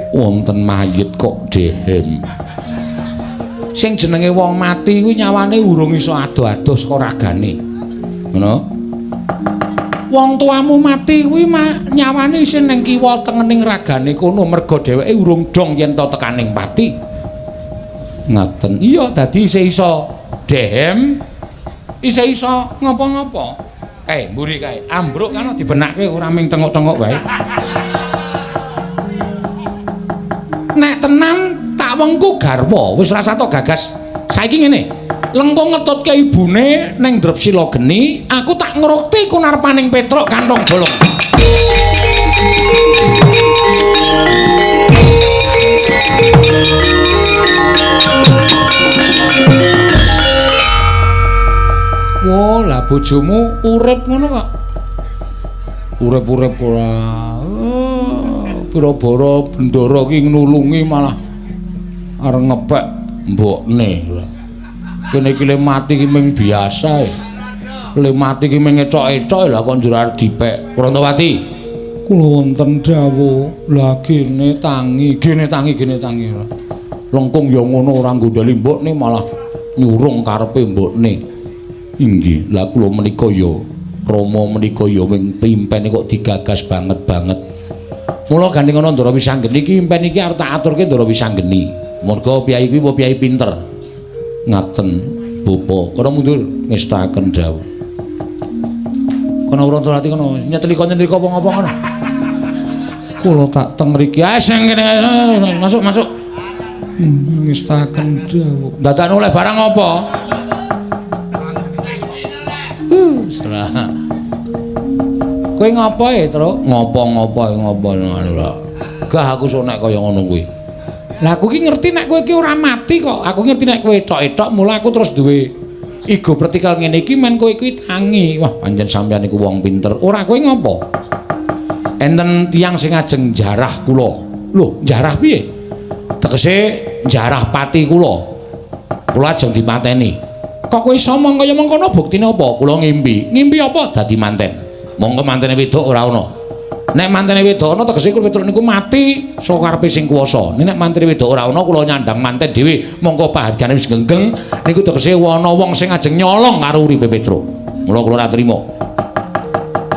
Wonten mayit kok dehem. Sing jenenge wong mati kuwi nyawane urung iso ado-ado saka ragane. Ngono? Wong tuamu mati kuwi nyawane isih ning kiwa tengening ragane kono merga dheweke urung dong yen to tekaning pati. Ngaten. Iya, dadi isih iso dehem, isih iso ngopo-ngopo. Kae mburi kae, ambruk kan dibenake ora ming tengok-tengok wae. Nek tenan tak wengku garwa, wis rasa tok gagas. Saiki ngene, Lengkung ngetutke ibune ning Drepsila geni, aku tak ngrukti kunarpaning Petruk kantong bolong. Wah, lah bojomu urip ngono kok. Urip-urip ora. Pira-bara bendara ki nulungi malah arep ngepek mbokne. Kene iki le mati ki ming biasa e. Le mati ki ming ethok-ethok lah kok njur arep dipek. Prantawati, kula wonten dawuh. Lah gene tangi, gene tangi, gene tangi. Lengkung ya ngono ora nggondheli mbokne malah nyurung karepe mbokne. Inggih, lah kula menika ya Rama menika ya ming pimpene kok digagas banget-banget. Mula gandeng ana Ndara Wisanggeni iki impen iki arep tak aturke Ndara Wisanggeni. Merga piyai kuwi piyai pinter. Ngaten, Bapa. Kono mundur ngestaken dawuh. Kono Prantawati kono nyetlika-nyetlika apa ngapa kono. Kula tak teng mriki. Ae sing kene masuk masuk. Ngestaken dawuh. Dadakno oleh barang apa? Serah. Kowe ngopo e, Truk? Ngopo-ngopo ngopo ngono lho. Gah aku sok nek kaya ngono kuwi. Lah aku ki ngerti nek kowe iki ora mati kok. Aku ngerti nek kowe etok-etok mula aku terus duwe igo pretikal ngene iki men kowe kuwi tangi. Wah, pancen sampeyan iku wong pinter. Ora kowe ngopo? Enten tiyang sing ajeng jarah kula. Lho, jarah piye? Tegese jarah pati kula. Kula ajeng dipateni. Kok kowe iso omong kaya mengkono buktine apa? Kula ngimpi. Ngimpi apa? Dadi manten. Monggo mantene wedok ora ana. Nek mantene wedok ana tegese kula Petruk niku mati saka karepe sing kuwasa. Nek mantene wedok ora ana kula nyandang manten dhewe. Monggo pahargane wis genggeng niku tegese ana wong sing ajeng nyolong karo uripe Petruk. Mula kula ora trima.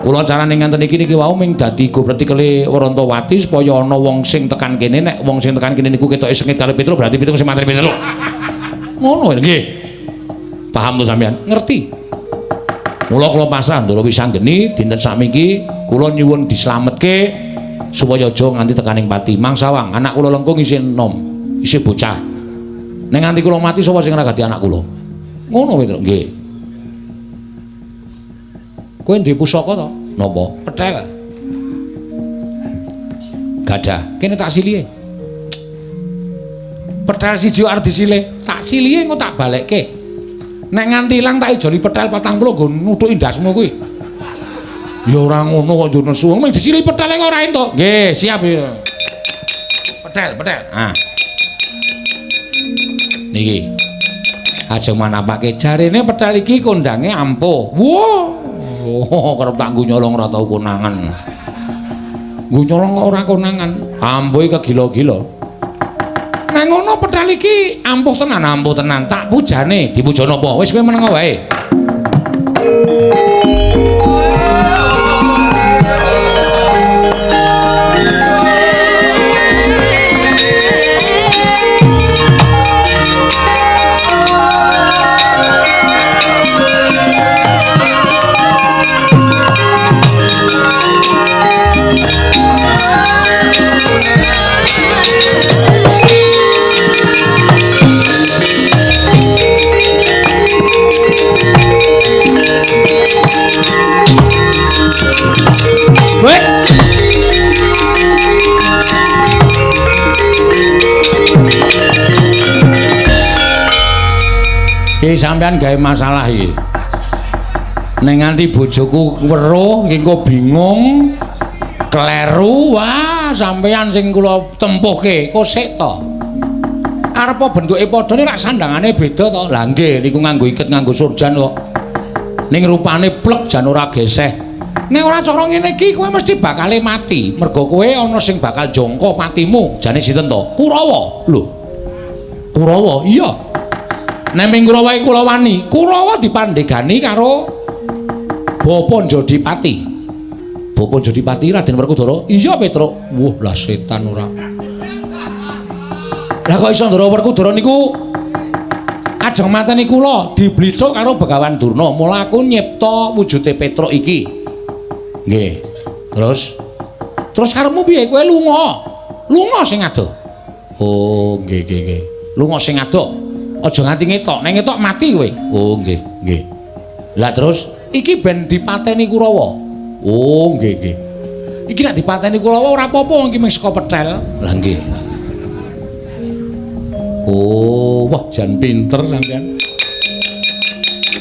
Kula carane ngenten iki niki wau ming dadi gopretikele Warantawati supaya ana wong sing tekan kene nek wong sing tekan kene niku ketoke sengit karo Petruk berarti Petruk sing mateni Petruk. Ngono nggih. Paham to sampean? Ngerti. Mula kula pasrah Ndara Wisanggeni dinten sakmiki kula nyuwun dislametke supaya aja nganti tekaning pati. Mang sawang anak kula Lengkung isih enom, isih bocah. Nek nganti kula mati sapa sing ngragati anak kula? Ngono Petruk nggih. Kowe duwe pusaka to? Napa? Pethel. Gadah. Kene tak silihe. Pethel siji arep disilih, tak silihe engko tak balekke. Nek nganti ilang tak ijoli pethel 40 nggo nuthuki ndasmu kuwi. Ya ora ngono kok njur nesu. Mung disilihi pethele kok ora entuk. Nggih, siap ya. Pethel, pethel. Ah. Niki. Ajeng manapake jarene pethel iki kondange ampuh. Wah. Oh, kerep tak nggo nyolong ora tau konangan. Nggo nyolong kok ora konangan. Ampuhe kegila-gila. Nek ngono pethel iki ampuh tenan, tak pujane. Dipuja napa? Wis kowe meneng wae. Iki sampean gawe masalah iki. Nek nganti bojoku weruh engko bingung, kleru, wah sampean sing kula tempuhke, kok sik to. Arep bentuke padha nek rak sandangane beda to. Lah nggih niku nganggo iket nganggo surjan kok. Ning rupane plek jan ora geseh. Nek ora cara ngene iki kowe mesti bakale mati. Mergo kowe ana sing bakal jangka patimu. Jane sinten to? Kurawa. Lho. Kurawa? Iya. Nek ming Kurawa iki kula wani. Kurawa dipandhegani karo Bapa Jodipati. Bapa Jodipati Raden Werkudara? Iya, Petruk. Wah, lah setan ora. Lah kok iso Ndara Werkudara niku ajeng mateni kula diblithuk karo Begawan Durna. Mula aku nyipta wujude Petruk iki. Nggih. Terus terus karepmu piye? Kowe lunga. Lunga sing adoh. Oh, nggih nggih nggih. Lunga sing adoh. Aja nganti ngetok. Nek ngetok mati kowe. Oh, nggih nggih. Lah terus iki ben dipateni Kurawa. Oh, nggih nggih. Iki nek dipateni Kurawa ora apa-apa wong iki mung saka pethel. Lah nggih. Oh, wah jan pinter sampean.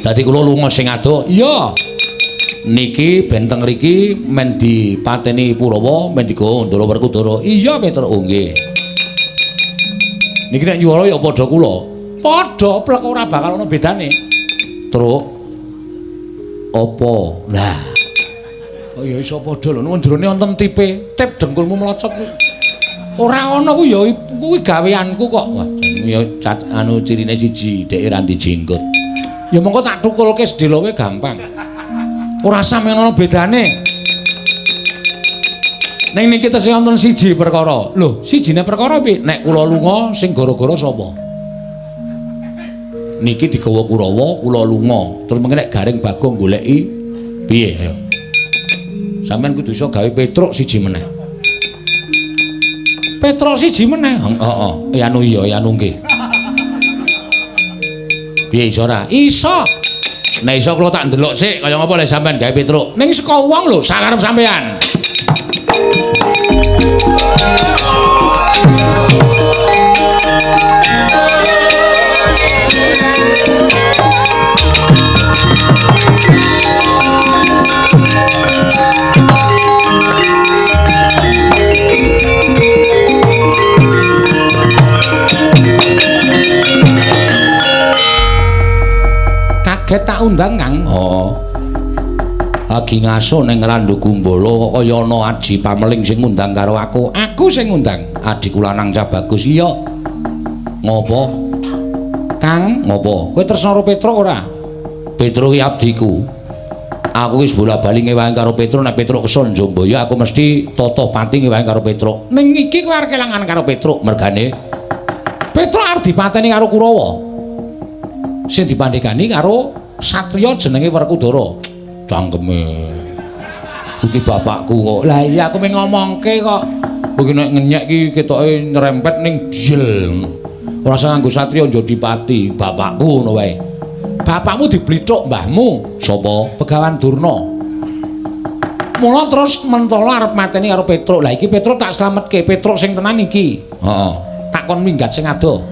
Dadi kula lunga sing adoh. Iya. Niki ben teng mriki men dipateni Purawa, men digawa Ndara Werkudara. Iya, Petruk. Oh, nggih. Niki nek nyuwara ya padha kula. Padha plek ora bakal ana bedane. Truk. Apa? Lah. Oh ya iso padha lho, nuwun jerone wonten tipe, tip dengkulmu mlocot kuwi. Ora ana kuwi ya kuwi gaweanku kok. Wah, ya anu cirine siji, dheke ra ndi jenggot. Ya mongko tak thukulke sedheloke gampang. Ora sampe ana bedane. Ning niki tesih wonten siji perkara. Lho, sijine perkara piye? Nek kula lunga sing gara-gara sapa? Niki digawa Kurawa, kula lunga. Terus mengke nek Gareng Bagong goleki piye ayo. Sampeyan kudu iso gawe Petruk siji meneh. Petruk siji meneh. Heeh, heeh. Anu iya, anu nggih. Piye iso ora? Iso. Nek iso kula tak ndelok sik kaya ngapa lek sampeyan gawe Petruk. Ning saka wong lho, sakarep sampeyan. Kaget tak undang, Kang. Oh. Lagi ngaso ning Randu Gumbala kok kaya ana aji pameling sing ngundang karo aku. Aku sing ngundang. Adhiku lanang Cah Bagus. Iya. Ngopo? Kang, ngopo? Kowe tresna karo Petruk ora? Petruk ki abdiku. Aku wis bola-bali ngewangi karo Petruk, nek Petruk kesun Jombaya aku mesti totoh pati ngewangi karo Petruk. Ning iki kowe arep kelangan karo Petruk, mergane Petruk arep dipateni karo Kurawa. Sing dipandhegani karo satriya jenenge Werkudara. Cangkeme. Iki bapakku kok. Lah iya aku mung ngomongke kok. Kowe nek ngenyek iki ketoke nyerempet ning jel. Ora usah nganggo satriya Jodipati, bapakku ngono wae. Bapakmu diblithuk mbahmu. Sapa? Begawan Durna. Mula terus mentolo arep mateni karo Petruk. Lah iki Petruk tak slametke, Petruk sing tenan iki. Heeh. Tak kon minggat sing adoh.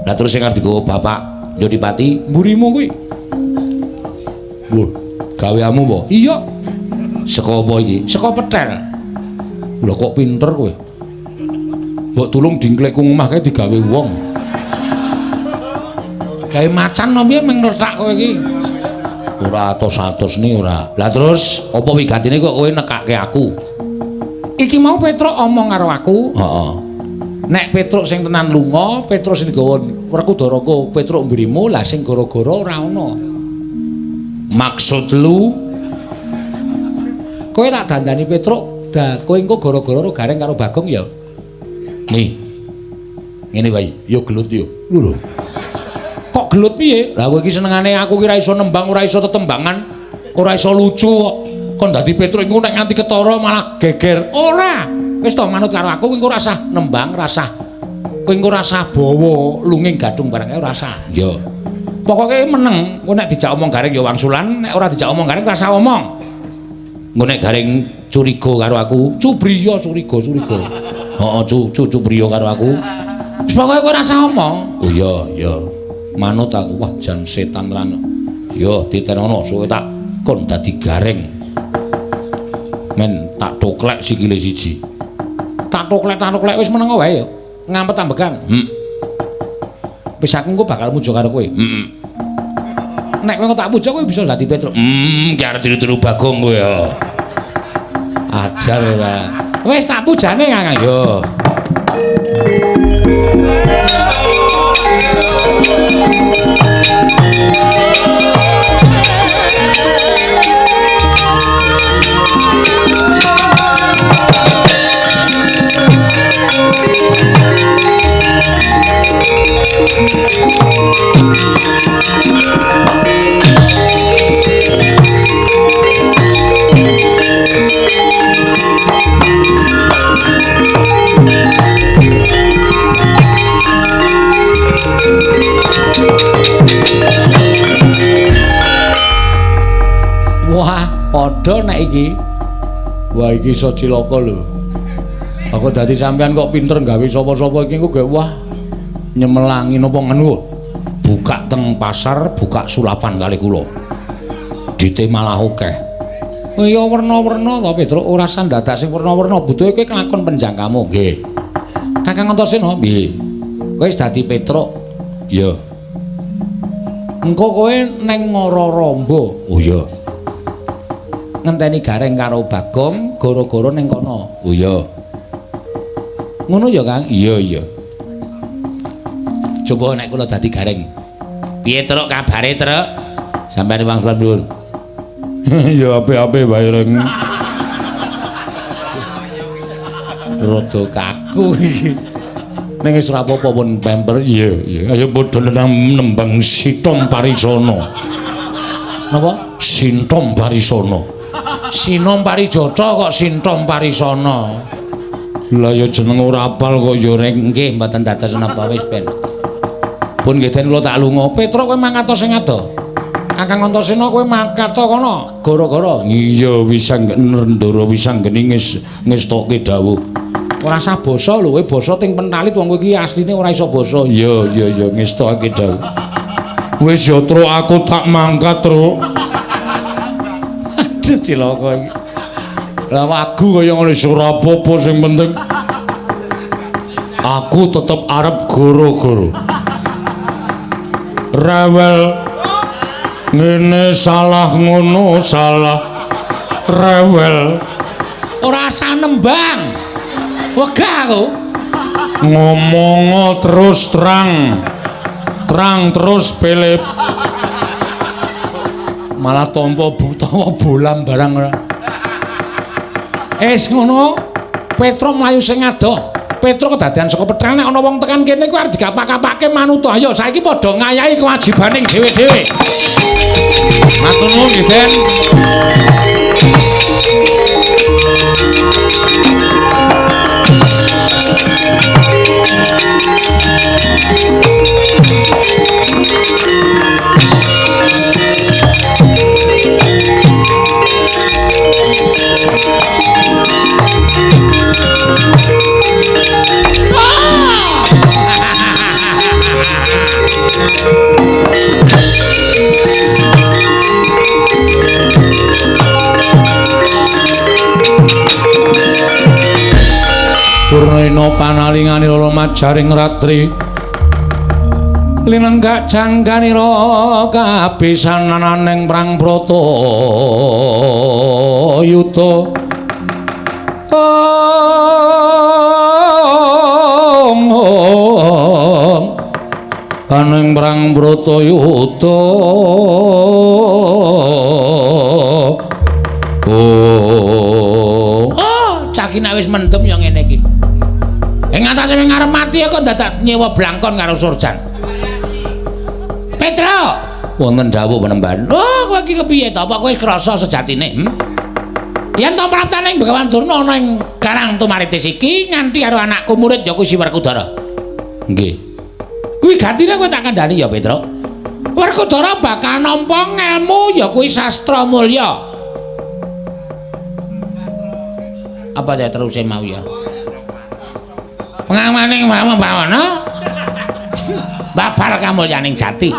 Lah terus sing arep digawa bapak Jodipati, mburimu kuwi. Lho, gaweamu apa? Iya. Saka apa iki? Saka pethel. Lho kok pinter kowe? Mbok tulung dingklekku omah kae digawe wong. Gawe macan no piye meng ngretak kowe iki? Ora atos-atos ni ora. Lah terus apa wigatine kok kowe nekake aku? Iki mau Petruk omong karo aku. Heeh. Nek Petruk sing tenan lunga, Petruk sing digawa Werkudara ku Petruk mburimu, lah sing gara-gara ora ana. Maksud lu? Kowe tak dandani Petruk, da kowe engko gara-gara ro Gareng karo Bagong ya. Nih. Ngene wae, yo gelut yo. Lho lho. Kok gelut piye? Lah kowe iki senengane aku ki ora iso nembang, ora iso tetembangan, ora iso lucu kok. Kon dadi Petruk engko nek nganti ketara malah geger. Ora. Wis to manut karo aku, kowe engko ora usah nembang, ora usah. Kowe engko ora usah bawa lunging gadung barang kae ora usah. Iya. Pokoke meneng, kowe nek dijak omong Gareng ya wangsulan, nek ora dijak omong Gareng ora usah omong. Engko nek Gareng curiga karo aku, cubriya curiga, curiga. Heeh, cubriya karo aku. Wis pokoke kowe ora usah omong. Oh iya, iya. Manut aku, wah jan setan tenan. Yo titenono suwe tak kon dadi Gareng. Men tak toklek sikile siji. Tak toklek wis meneng wae ya. Ngampet ambekan. Wis aku engko bakal muja karo kowe. Heeh. Nek kowe tak puja kowe bisa dadi Petruk. Ki arep tiru-tiru Bagong kowe ya. ajar ora. Wis tak pujane Kakang. Yo. Wah, padha nek iki. Wah, iki iso cilaka lho. Aku dadi sampean kok pinter gawe sapa-sapa iki kok wah nyemelangi napa ngene. Buka teng pasar, buka sulapan kali kula. Dite malah akeh. Oh iya werna-werna to Petruk, ora sandadak sing werna-werna, butuhe kowe kelakon penjangkamu. Nggih. Kakang Antasena, nggih. Kowe wis dadi Petruk. Iya. Engko kowe neng Ngororombo. Oh iya. Ngenteni Gareng karo Bagong goro-goro ning kono. Oh iya. Ngono ya, Kang? Iya, iya. Coba nek kula dadi Gareng. Piye, Truk, kabare, Truk? Sampeyan wangsulan nuwun. Ya apik-apik wae, Reng. Rada kaku iki. Ning wis ora apa-apa pun pemper. Iya, iya. Ayo padha nembang Sitom Parisana. Napa? Sintom Parisana. Sinom Parijata kok Sintom Parisana. Lah ya jeneng ora apal kok ya Reng. Nggih, mboten dados napa wis ben. Pun nggih den kula tak lunga. Petruk kowe mangkat sing ado. Kakang Antasena kowe mangkat kono gara-gara. Iya Wisanggeni Wisanggeni ngestokke dawuh. Ora sah basa lho, kowe basa ting pentalit wong kowe iki asline ora iso basa. Iya iya iya ngestokake dawuh. Wis ya Truk, aku tak mangkat, Truk. Aduh cilaka iki. Lah wagu kaya ngene ora apa-apa sing penting aku tetep arep goro-goro. Rewel ngene salah ngono salah. Rewel ora usah nembang. Wegah aku. Ngomong terus terang. Terang terus Philip. Malah tampa utawa bolam barang ora. Es ngono, Petro mlayu sing adoh. Petro kedadean saka petrang nek ana wong tekan kene kuwi arep digapak-kapake manut. Ayo saiki padha ngayahi kewajibaning dhewe-dhewe. Matur nuwun nggih, Den. Purnena panalinganira majaring ratri linenggak jangkanira kabisanananing prang brata yuda. Aning prang brata yuda. Oh, cah ki nek wis mendem ya ngene iki. Ing atase wing arep mati kok dadak nyewa blangkon karo Surjan. Petro, wonten dawuh penemban. Oh, kowe iki kepiye to? Apa kowe wis krasa sejatine? Yen to praptaning Begawan Durna ana ing Karang Tumaritis iki nganti karo anakku murid ya kuwi si Werkudara. Nggih. Kuwi gantine kowe tak kandhani ya, Petro. Werkudara bakal nampa ngelmu ya kuwi sastra mulya. Apa ya teruse mau ya? Pengamaning bawana babar kamulyaning jati.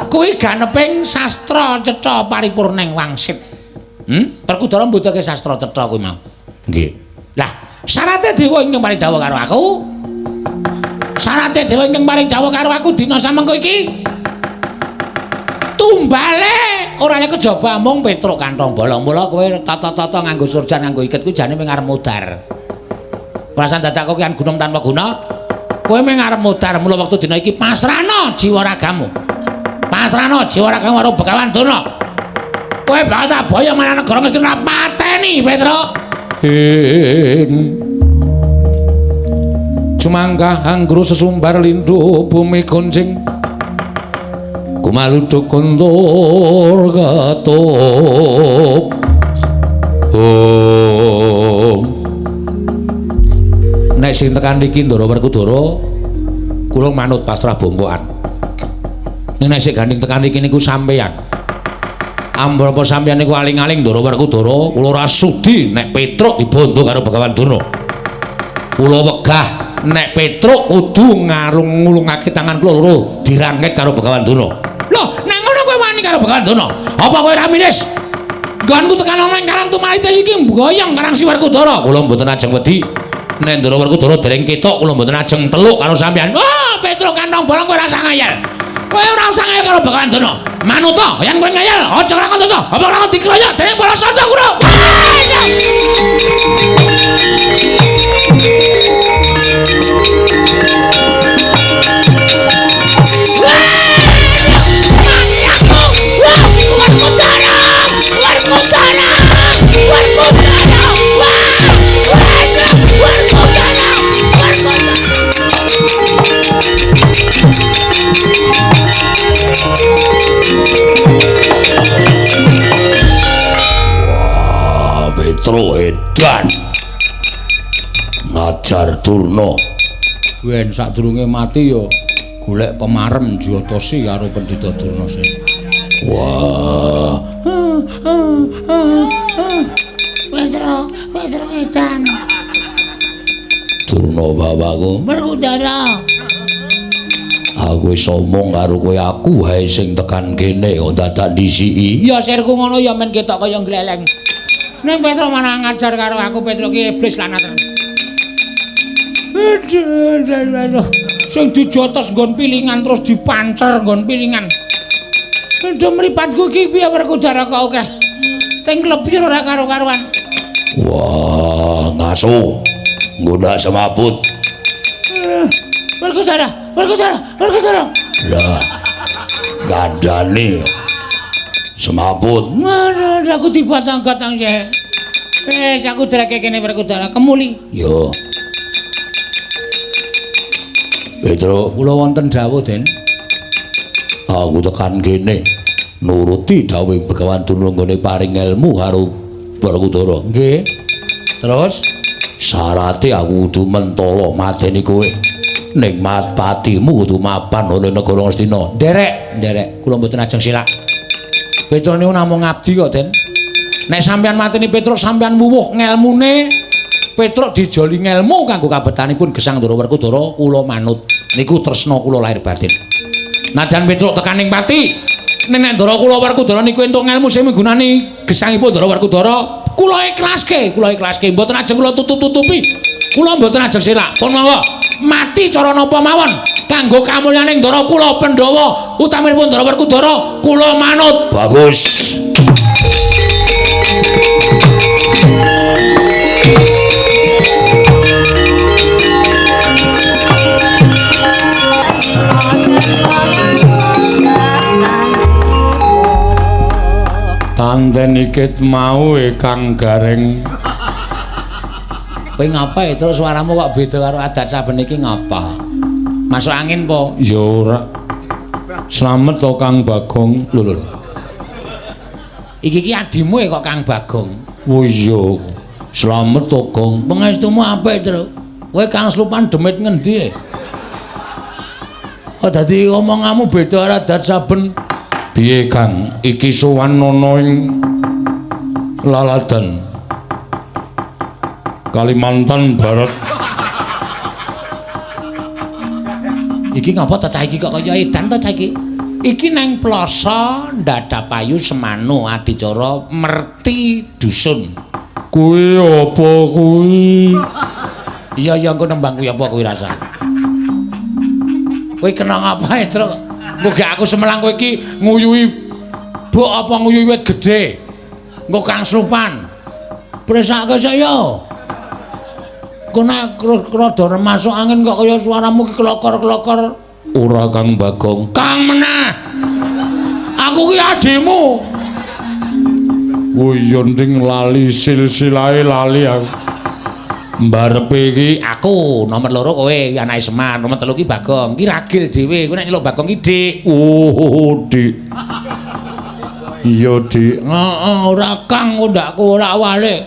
Kuwi ganeping sastra cetha paripurning wangsit. Werkudara mbutuhke sastra cetha kuwi mau. Nggih. Lah, syarate dewa ingkang paring dawuh karo aku. Syarate dewa ingkang paring dawuh karo aku dina samengko iki tumbale Ora lek kejaba mung Petruk kantong bolong. Mula kowe tata-tata nganggo surjan nganggo iket kuwi jane mung arep mudhar. Perasaan dadak kok kian gunung tanpa guna. Kowe mung arep mudhar mula wektu dina iki pasrahno jiwa ragamu. Pasrahno jiwa ragamu karo Begawan Durna. Kowe bakal tak boyong marang negara Ngastina pateni Petruk. Cumangkah anggru sesumbar lindu bumi goncing kumaluduk kuntur ketup. Oh. Nek sing tekan iki Ndara Werkudara kula manut pasrah bongkokan. Nek sing gandeng tekan iki niku sampeyan. Ambrapa sampeyan niku aling-aling Ndara Werkudara kula ora sudi nek Petruk dibondo karo Begawan Durna. Kula wegah nek Petruk kudu ngarung ngulungake tangan kula loro dirangket karo Begawan Durna. Lho, nek ngono kowe wani karo Begawan Durna? Apa kowe ora miris? Nggonku tekan ana ing Karang Tumaritis iki mboyong Karang Si Werkudara. Kula mboten ajeng wedi. Nek Ndara Werkudara dereng ketok kula mboten ajeng teluk karo sampeyan. Wah, Petruk kantong bolong kowe ora usah ngayal. Kowe ora usah ngayal karo Begawan Durna. Manuta, yen kowe ngayal aja lakon dosa. Apa lakon dikroyok dening para santa kura. Wah, Petruk edan ngajar Durna. Wen sadurunge mati ya golek pemarem Jyotasi karo Pendhita Durna sing. Wah. Petruk, Petruk edan. Durna bapakku, Werkudara. Aku wis omong karo kowe, aku wae sing tekan kene kok dadak ndisiki. Ya sirku ngono ya men ketok kaya gleleng. Ning Petruk malah ngajar karo aku, Petruk ki iblis lanat. Aduh, sing dijotos nggon pilingan terus dipancer nggon pilingan. Aduh mripatku iki piye Werkudara kok akeh. Teng klepir ora karo-karuan. Wah, ngaso. Nggodak semaput. Werkudara, Werkudara, Werkudara. Lah, gandane semaput. Waduh, aku dibatang-batang sih. Wis aku dreke kene Werkudara kemuli. Yo. Petruk, kula wonten dawuh, Den. Aku tekan kene nuruti dawuh Begawan Durna nggone paring ilmu karo Werkudara. Nggih. Terus syarate aku kudu mentala mateni kowe. Ning patimu kudu mapan ana negara Ngastina. Nderek, nderek, kula mboten ajeng silak. Petruk niku namung ngabdi kok, Den. Nek sampeyan mateni Petruk sampeyan wuwuh ngelmune. Petruk dijoli ngelmu kanggo kabetanipun gesang Ndara Werkudara, kula manut. Niku tresna kula lahir batin. Najan Petruk tekan ing pati, ning nek Ndara kula Werkudara niku entuk ngelmu sing migunani gesangipun Ndara Werkudara, kula ikhlaske, kula ikhlaske. Mboten ajeng kula tutup-tutupi. Kula mboten ajeng silak. Pun monggo mati cara napa mawon kanggo kamulyaning Ndara kula Pandhawa utaminipun Ndara Werkudara, kula manut. Bagus. Tanten ikit mau Kang Gareng. Kowe ngapa ya terus suaramu kok beda karo adat saben iki ngapa? Masuk angin po? Ya ora. Slamet to Kang Bagong. Lho lho lho. Iki ki adimu kok Kang Bagong. Oh iya. Slamet to Gong. Pangestumu apik, Truk. Kowe Kang Slupan demit ngendi? Kok dadi omonganmu beda karo adat saben? Piye Kang? Iki sowan ana ing Laladan Kalimantan Barat. Iki ngapa ta cah iki kok kaya edan ta cah iki? Iki nang Ploso Ndadapayu Semanu adicara merti dusun. Kuwi apa kuwi? Iya iya engko nembang kuwi apa kuwi rasa. Kowe kena ngapa, Truk? Mbok gak aku semelang kowe iki nguyuhi Mabuk apa nguyuh wit gedhe? Engko Kang Supan. Presake sik ya. Engko nek rada masuk angin kok kaya suaramu ki klokor-klokor. Ora Kang Bagong. Kang meneh. Aku ki adhimu. Oh iya nding lali silsilahe lali aku. Mbarepe iki aku nomor 2 kowe anake Semar, nomor 3 ki Bagong. Ki ragil dhewe, kowe nek nyeluk Bagong ki Dik. Oh, Dik. Iya, Dik. Heeh, ora Kang ndakku ora walik.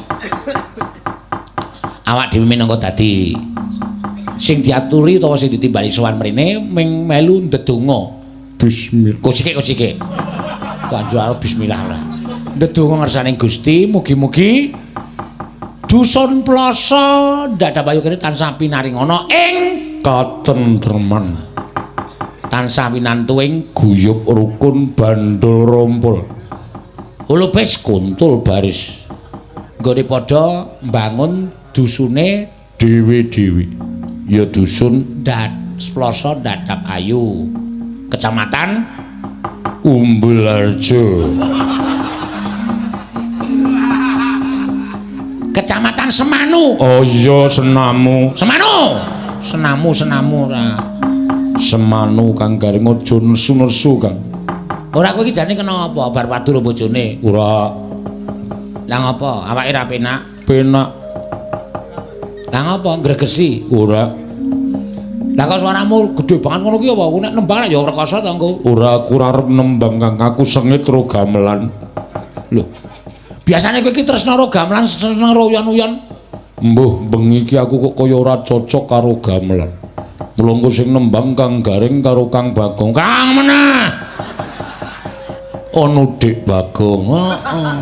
Awak dhewe minangka dadi sing diaturi utawa sing ditimbali sowan mrene ming melu ndedonga. Bismillah. Kocike-kocike. Kanjo arep bismillah lah. Ndedonga ngersane Gusti, mugi-mugi dusun Ploso Ndadapayu kene tansah pinaringana ing katentreman, tansah winantu ing guyub rukun bandul rompol, hulubis kuntul baris. Nggone padha mbangun dusune dhewe-dhewe. Ya dusun Ploso Ndadapayu, Kecamatan Umbulharjo. Kecamatan Semanu. Oh iya Senamu. Semanu. Senamu Senamu ora. Semanu Kang Garing aja nesu-nesu Kang. Ora kowe iki jane kena apa bar padu lho bojone? Ora. Lah ngopo? Awake ra penak? Penak. Lah ngopo ngregesi? Ora. Lah kok suaramu gedhe banget ngono ki apa? Nek nembang ya rekoso to engko. Ora aku ora arep nembang Kang, aku sengit ro gamelan. Lho. Biasane kowe iki tresna ro gamelan, seneng ro uyon-uyon. Mbuh, bengi iki aku kok kaya ora cocok karo gamelan. Mula engko sing nembang Kang Garing karo Kang Bagong. Kang meneh. Ono Dik Bagong. Heeh.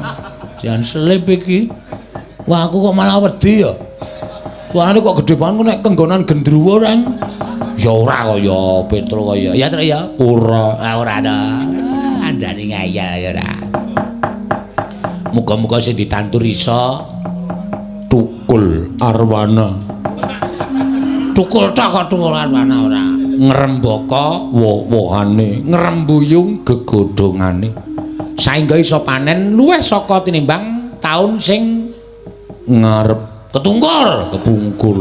Jan selip iki. Wah, aku kok malah wedi ya. Suarane kok gedhe banget nek kenggonan gendruwo reng. Ya ora kaya Petro kaya. Ya Truk ya. Ora. Ah ora ta. Andane ngayal ya ora. Muga-muga sing ditandur iso tukul arwana. Tukul tok kok tukul arwana ora. Ngrembaka woh-wohane, ngrembuyung gegodhongane. Saengga iso panen luwih saka tinimbang taun sing ngarep ketungkur, kepungkur.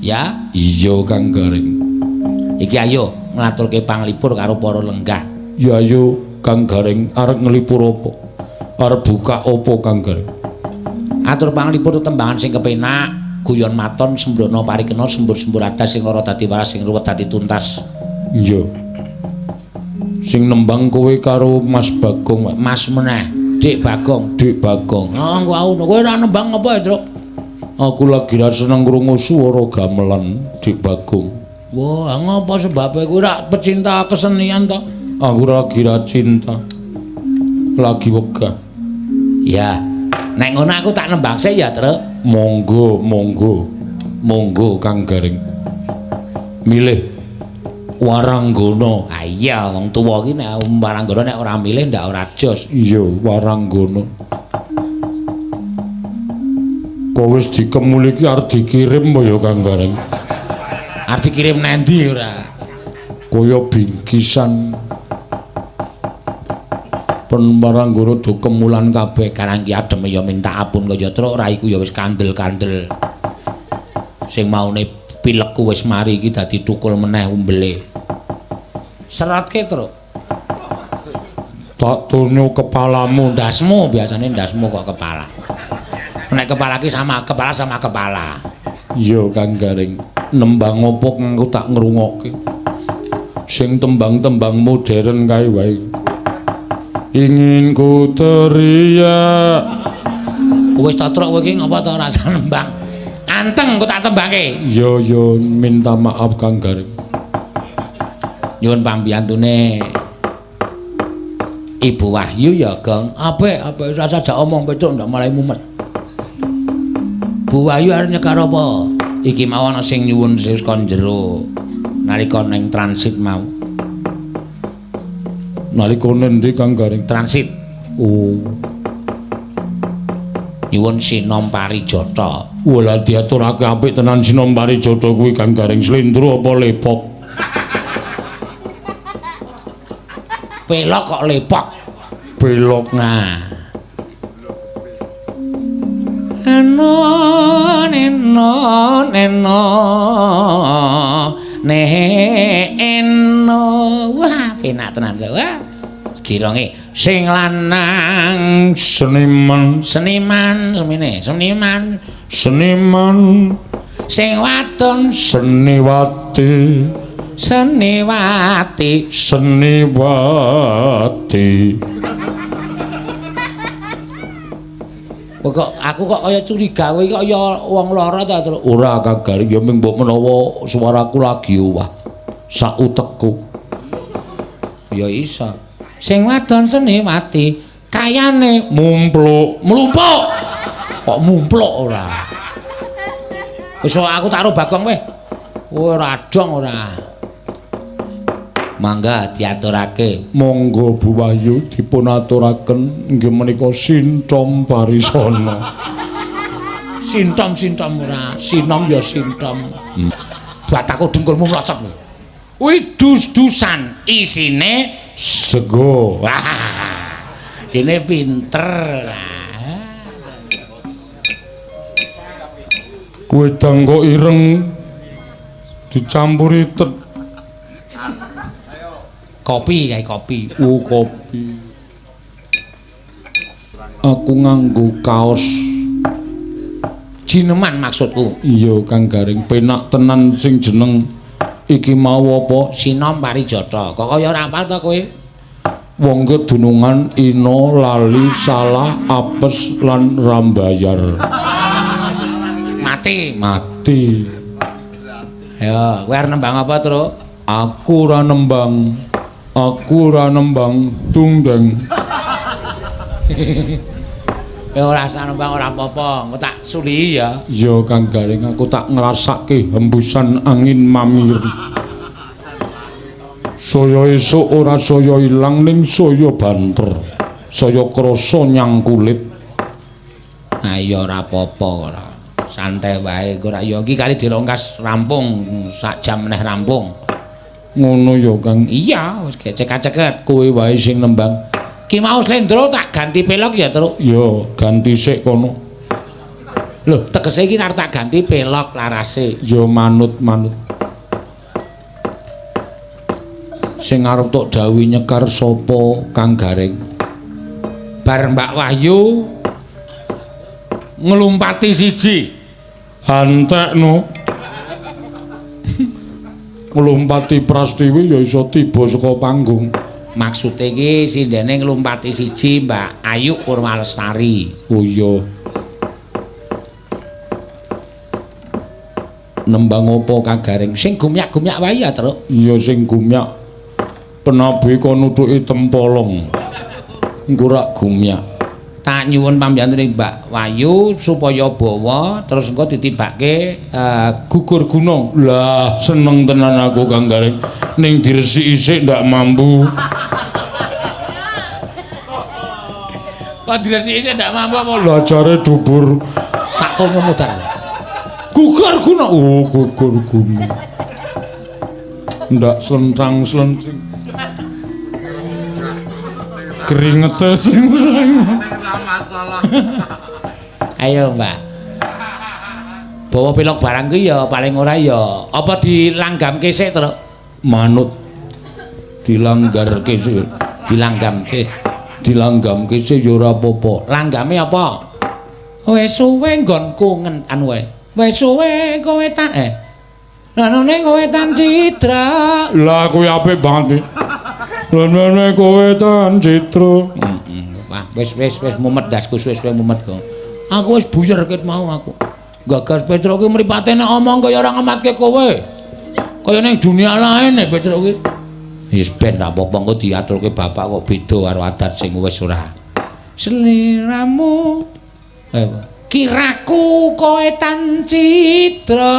Ya, iya Kang Garing. Iki ayo nglaturke panglipur karo para lenggah. Ya ayo Kang Garing, arep nglipur apa? Arep buka apa Kang Garing? Atur panglipur tetembangan sing kepenak, guyon maton sembrono parikena sembur-sembur adas sing ora dadi waras sing ruwet dadi tuntas. Iya. Sing nembang kowe karo Mas Bagong. Mas meneh, Dik Bagong, Dik Bagong. Oh, kowe ora nembang apa ya, Truk? Aku lagi ra seneng krungu swara gamelan, Dik Bagong. Wah, ngopo sebabe kowe ora pecinta kesenian to? Aku lagi ra cinta. Lagi wegah. Ya. Nek ngono aku tak nembang sik ya, Truk. Monggo, monggo. Monggo Kang Garing. Milih Waranggana. Ah iya, wong tuwa iki nek Waranggana nek ora milih ndak ora jos. Iya, Waranggana. Kok wis dikemuli iki arep dikirim apa ya Kang Garing? Arep dikirim nendi ora? Kaya bingkisan. Pen Waranggana do kemulan kabeh karang ki ademe ya minta ampun kaya Truk, raiku ya wis kandel-kandel. Sing maune pilekku wis mari iki dadi tukul meneh umbele. Seratke, Truk. Tak tunyo kepalamu, ndasmu, biasane ndasmu kok kepala. Nek kepala ki sama kepala sama kepala. Iya Kang Garing, nembang opo aku tak ngrungokke. Sing tembang-tembang modern kae wae. Ingin ku teriak. Wis ta Truk kowe iki ngapa ta ora usah nembang. Anteng kok tak tembangke. Iya ya minta maaf Kang Garing. Nyuwun pambiyantune Ibu Wahyu ya, Gong. Apik, apik rasa jak omong Petruk ndak malah mumet. Bu Wahyu arep nyekar apa? Iki mau ana sing nyuwun sing kon jero nalika ning transit mau. Nalika nendi Kang Garing? Transit. Oh. Nyuwun Sinom Parijata. Wala diaturake apik tenan Sinom Parijata kuwi Kang Garing. Slendro apa lepok? Pelok kok lepok. Pelok. Nah. Eno neno neno ne eno. Wah, penak tenan lho. Wah. Gironge sing lanang seniman, seniman semene, seniman, seniman, sing wadon seniwati, seniwati, seniwati. Kok aku kok kaya curiga kowe kok kaya wong lara ta, Truk? Ora Kang Garing, ya ming mbok menawa suaraku lagi owah sak utekku. Ya iso. Sing wadon seniwati kayane mumpluk, mlumpuk. Kok mumpluk ora? Wis aku tak ro Bagong weh. Ora dong ora. Mangga diaturake. Monggo Bu Wahyu dipun aturaken inggih menika Sintom Parisana. Sintom-sintom ora, sinom ya sintom. Bataku dengkulmu mlocot lho. Kuwi dus-dusan isine sego. Wah. Kene pinter. Wedang kok ireng dicampuri kopi kae kopi. Oh, kopi. Aku nganggo kaos jineman maksudku. Iya Kang Garing, penak tenan sing jeneng iki mau apa? Sinom Parijata. Kok kaya ora hafal to kowe? Wong kedunungan ina lali salah apes lan rambayar. Mati, mati. Ya, kowe arep nembang apa, Truk? Aku ora nembang. Aku ora nembang tungdeng. Ya ora usah nembang ora apa-apa, engko tak sulihi ya. Ya Kang Garing, aku tak ngrasake hembusan angin mamir. Saya esuk ora saya ilang ning saya banter. Saya krasa nyang kulit. Ha iya ora apa-apa ora. Santai wae ora ya iki kali dilongkas rampung sak jam meneh rampung. Ngono ya Kang. Iya, wis gecek-ceket kowe wae sing nembang. Ki mau slendro tak ganti pelok ya, Truk? Ya, ganti sik kono. Lho, tegese iki arep tak ganti pelok larase. Ya manut-manut. Sing arep tok dawuhi nyekar sapa Kang Garing? Bar Mbak Wahyu nglumpati siji. Antekno. Nglumpati Prastiwi ya iso tiba saka panggung. Maksude iki sindene nglumpati siji Mbak Ayu Purwalestari. Oh iya. Nembang apa Kang Garing? Sing gumyak-gumyak wae ya, Truk. Iya sing gumyak. Penabuhe kon nuthuki tempolong. Engko rak gumyak. Tak nyuwun pamjantune Mbak Wahyu supaya bawa terus engko ditibake gugur gunung. Lah seneng tenan aku Kang Garing. Ning diresiki sik ndak mampu. Kok diresiki sik ndak mampu apa? Lah jare dubur. Tak kono mutar. Gugur gunung. Oh, gugur gunung. Ndak slentang-slenting. Keringete sing masalah. Ayo, Mbak. Bawa pelok barang kuwi ya paling ora ya apa dilanggamke sik, Truk? Manut. Dilanggarke sik, dilanggamke. Dilanggamke sik ya ora apa-apa. Langgame apa? Wis suwe nggonku ngentan wae. Wis suwe kowe tak Lanone kowe tan citra. Lah kuwi apik banget iki. Lanone kowe tan citra. Wah, wis wis wis mumet dasku suwe-suwe mumet kok. Aku wis buyer ket mau aku. Gagas Petro ki mripate nek omong kaya ora ngematke kowe. Kaya ning dunia lain nek Petro ki. Wis ben ra apa-apa engko diaturke bapak kok beda karo adat sing wis ora. Seliramu kiraku kowe tan citra.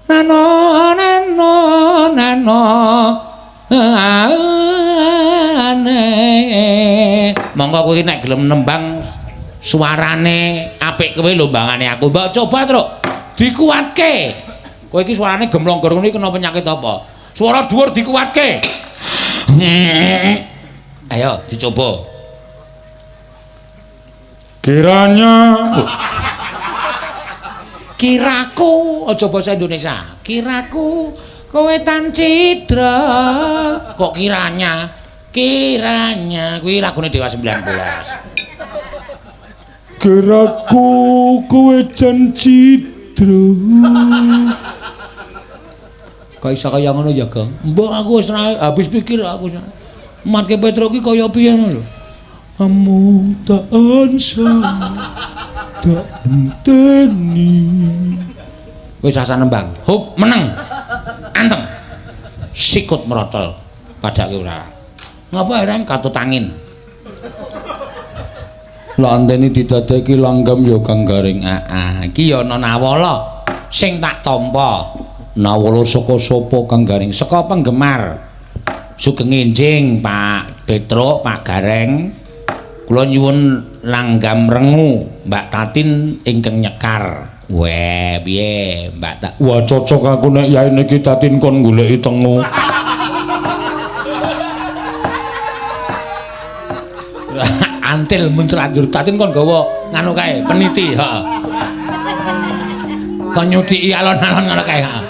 Nano nano nano ane. Monggo kowe nek gelem nembang suarane apik kowe lho mbangane aku. Mbok coba, Truk. Dikuatke. Kowe iki suarane gemlonggor ngene kena penyakit apa? Suara dhuwur dikuatke. Ayo dicoba. Kiranya kiraku aja basa Indonesia. Kiraku kowe tan cidra. Kok kiranya? Kiranya kuwi lagune Dewa 19. Kiraku kowe jan cidra. Kok iso kaya ngono ya, Gong? Mbok aku wis habis pikir aku. Matke Petruk ki kaya piye ngono lho. Amung tak ansa tak enteni. Wis asa nembang. Hup meneng. Anteng. Sikut merotol. Padake ora. Ngapa heran katut angin. Lah anteni didadeki langgam ya Kang Gareng. Heeh, iki ya ana nawala sing tak tampa. Nawala saka sapa Kang Gareng? Saka penggemar. Sugeng enjing Pak Petruk, Pak Gareng. Kula nyuwun langgam rengu Mbak Tatin ingkang nyekar. Weh, piye Mbak Tak? Wah, cocok aku nek yaene iki Tatin kon goleki tengu. Antil muncrat njur Tatin kon gawa nganu kae, peniti, heeh. Kon nyudiki alon-alon ngono kae, heeh.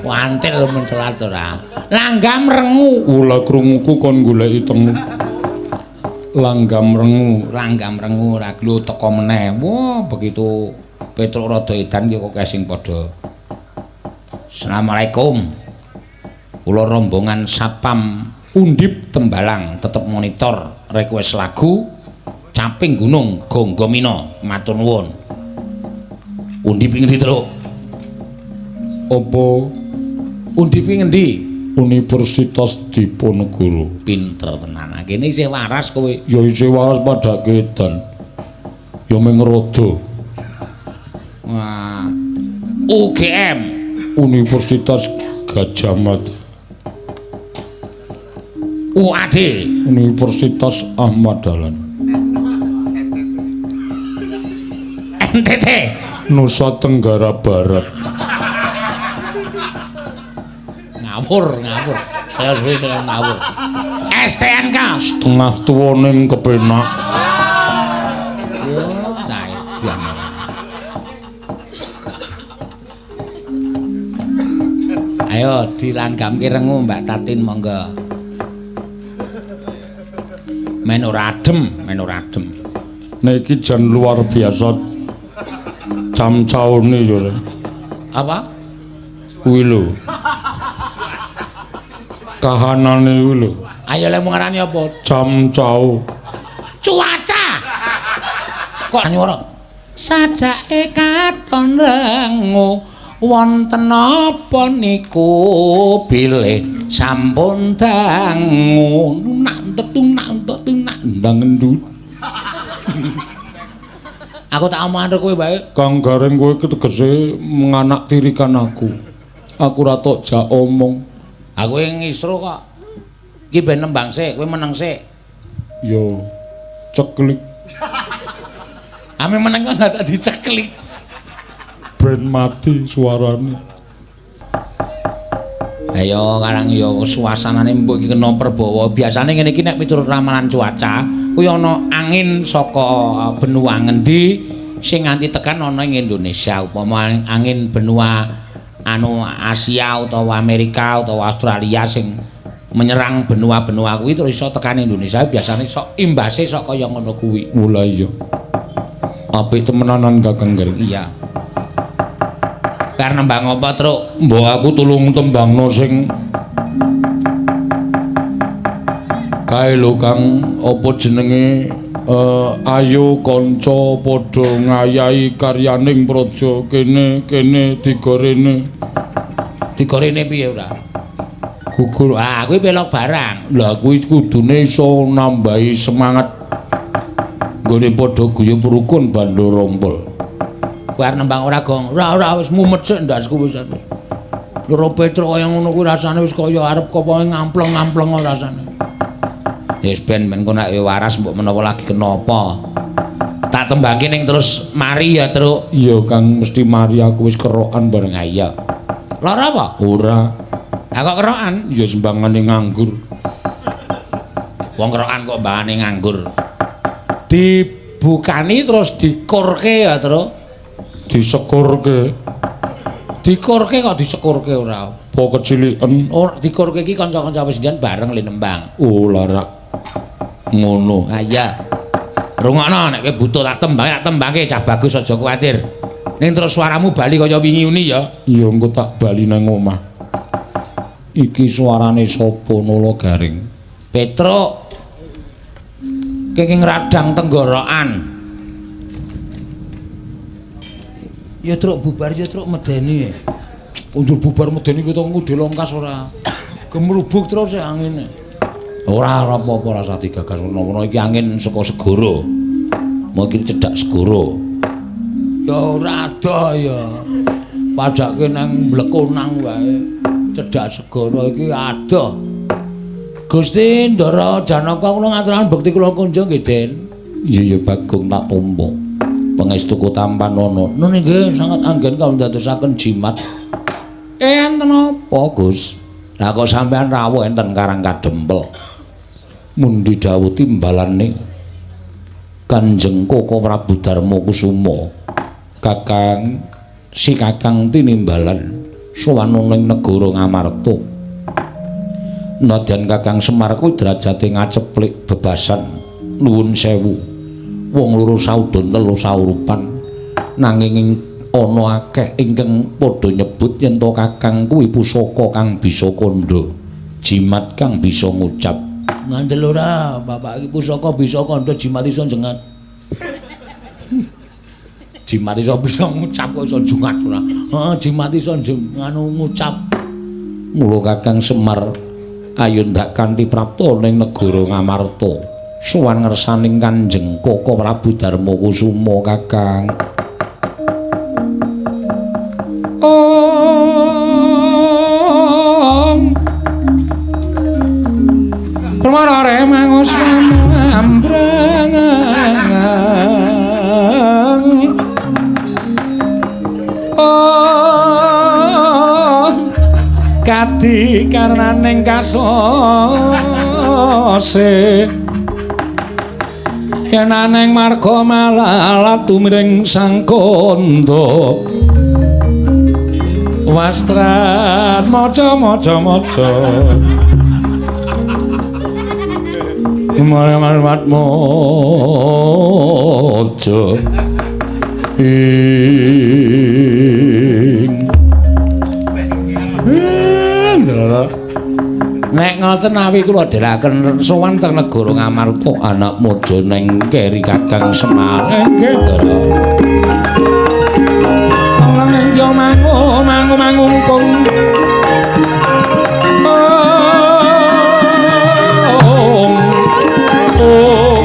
Antil muncrat ora. Langgam rengu. Ula krunguku kon goleki tengu. Langgam rengu, langgam rengu ora glo teko meneh. Wah, begitu Petruk rada edan ya kok sing padha. Assalamualaikum. Kula rombongan Satpam Undip Tembalang tetep monitor request lagu Caping Gunung Gonggomina. Matur nuwun. Undip ngendi, Truk? Apa Undip ngendi? Universitas Diponegoro. Pinter tenan. Kene isih waras kowe. Ya isih waras padake edan. Ya mung rada. Wah. UGM, Universitas Gadjah Mada. UAD, Universitas Ahmad Dahlan. NTT, Nusa Tenggara Barat. Ngawur, ngawur. Saya suwe saya ngawur. STNK, setengah tuwa ning kepenak. Yo, cah edan. Ayo dilanggamke rengu Mbak Tatin monggo. Men ora adem, men ora adem. Nek iki jan luar biasa camcaone yo. Apa? Kuwi lho. Kahanane kuwi lho. Ayo lek ngarani apa? Camcau. Cuaca. Kok nyuara? Sajake katon rengu wonten apa niku bilih sampun dangu nak tetunak tetunak ndang endut. Aku tak omongan kowe wae. Kang Gareng kowe tegese nganaktirikan aku. Aku ora tok jak omong. Aku ngisro kok. Iki ben nembang sik, kowe meneng sik. Yo ceklik. Ame meneng kok ndak diceklik. Ben mati suarane. Ayo karang ya suasanane mbok iki kena perbawa. Biasane ngene iki nek miturut ramalan cuaca, kuwi ana angin saka benua ngendi sing nganti tekan ana ing Indonesia. Upama angin benua anu Asia utawa Amerika utawa Australia sing menyerang benua-benua kuwi terus iso tekan Indonesia, biasane sok imbase sok kaya ngono kuwi. Lha iya. Apik temenanan Kakang Gareng. Iya. Karena nembang apa, Truk? Mbok aku tulung tembangno sing kae lho Kang, apa jenenge ayo kanca padha ngayahi karyaning praja kene kene digorene. Digorene piye ora? Gugur. Ah, kuwi pelok barang. Lah kuwi kudune iso nambahi semangat nggone padha guyub rukun bandha rompol. Kowe arep nembang ora, Gong? Ora, ora wis mumet sik ndasku wis. Loro Petruk kaya ngono kuwi rasane wis kaya arep apa ngampleng-ngampleng rasane. Wis ben ben kok nek waras mbok menawa lagi kenapa. Tak tembangke ning terus mari ya, Truk. Iya, Kang, mesti mari aku wis kerokan bareng. Ha iya. Lara apa? Ora. Lah kok kerokan? Ya sembangane nganggur. Wong kerokan kok mbahane nganggur. Dibukani terus dikurke ya, Truk. Disekurke. Dikurke kok disekurke ora? Apa keciliken? Ora dikurke iki kanca-kanca presiden bareng le nembang. Oh, larak. Ngono. Ha iya. Rungokno nek kowe butuh tak tembangke cah bagus aja kuwatir. Ning terus suaramu bali kaya wingi uni ya. Iya, engko tak bali nang omah. Iki suarane sapa Nala Garing? Petruk. Kenging radang tenggorokan. Ya Truk bubar ya Truk medeni. Undur bubar medeni kuwi to ngudhe longkas ora. Gemrubuk terus ya angine. Ora ora apa-apa rasa digagas menawa iki angin saka segara. Mungkin cedhak segara. Ya ora adoh ya. Padake nang Blekonang wae. Cedhak segara iki adoh. Gusti Ndara Janaka kula ngaturaken bekti kula kunjung nggih, Den. Iya ya Bagong tak tampa. Pangestuku tampanana. Nun nggih sanget anggen kawula ndadosaken jimat. Enten apa, Gus? Lah kok sampean rawuh enten Karang Kadempel. Mundi dawuh timbalane Kanjeng Koko Prabu Darma Kusuma. Kakang si Kakang tinimbalan sowan ning negara Ngamarta. Nadyan Kakang Semar kuwi derajate ngaceplik bebasan nuwun sewu. Wong loro saudon telu saurupan nanging ana akeh ingkang padha nyebut yen to Kakang kuwi pusaka kang bisa kandha, jimat kang bisa ngucap. Ngandel ora, bapak iki pusaka bisa kandha jimat iso jengat. Jimat iso bisa ngucap kok iso jungat ora. Heeh, jimat iso nganu ngucap. Mula Kakang Semar ayo ndak kanthi prapta ning negara Ngamarta. Sowan ngersaning Kanjeng Koko Prabu Darma Kusuma Kakang. Om Permara mangus ambrang. Oh kadi karnaning kasose yen aneng marga malalat tumiring sang kandha wastran maca maca maca marmat maca ing. Nek ngoten awi kula dherekaken sowan teng negara Ngamarta anak maja neng keri Kakang Semar. Nggih, Ndara. Lang yo mangu mangu mangungkung. Om. Om.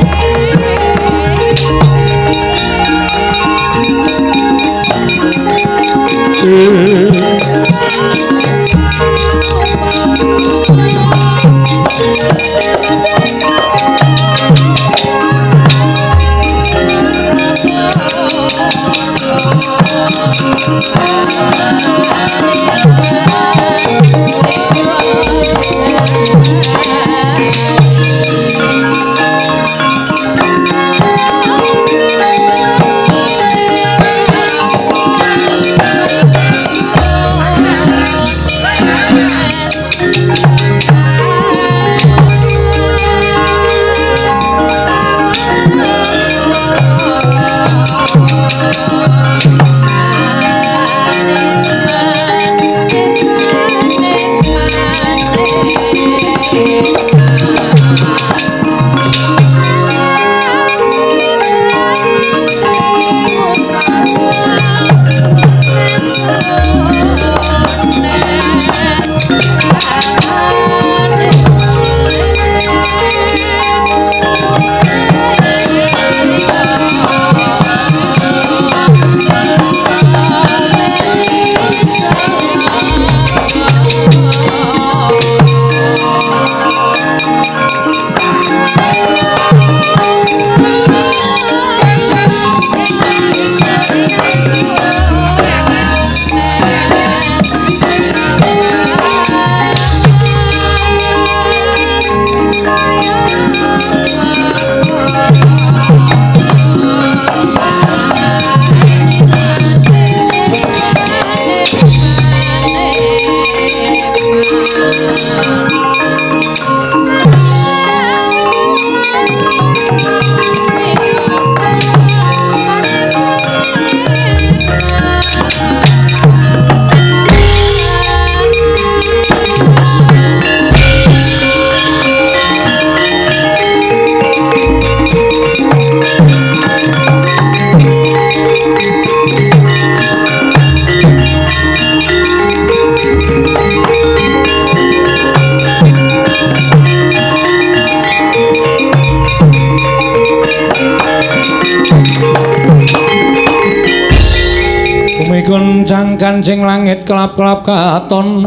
Kancing langit kelap-kelap katon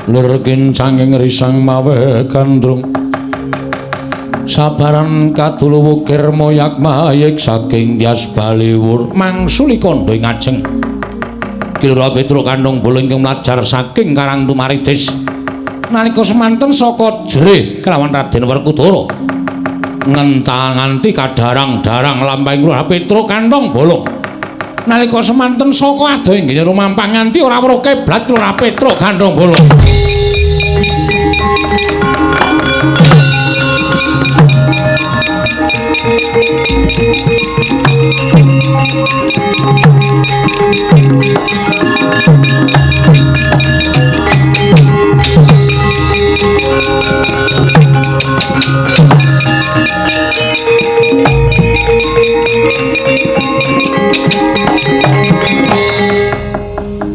lir kincanging risang mawe gandrung sabaran kadulu wukir moyak mayik saking Tyas Baliwur mangsuli kandha ing ajeng Kilura Petruk Kandhung Bolong ingkang mlajar saking Karang Tumaritis nalika semanten saka jerih kelawan Raden Werkudara ngentang nganti kadarang-darang lampahing Lurah Petruk Kandhung Bolong nalika semanten saka adoh inggih rumampah nganti ora weruh kiblat Lurah Petruk Kandhung Bolong.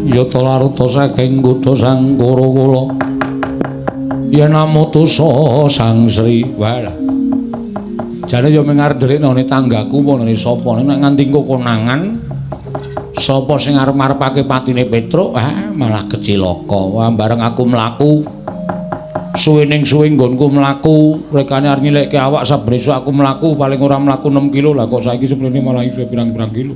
Yata laruta saking kutha Sangkara kula yen amutusa Sang Sri. Walah, jane ya mung arep ndelik nang tanggaku apa nang sapa nek nganti engko konangan sapa sing arep marepake patine Petruk, ah malah kecilaka. Wah, bareng aku mlaku suwe ning suwe nggonku mlaku rekane arep nyilikke awak saben esuk aku mlaku paling ora mlaku 6 kilo lah kok saiki seprene malah iso pirang-pirang kilo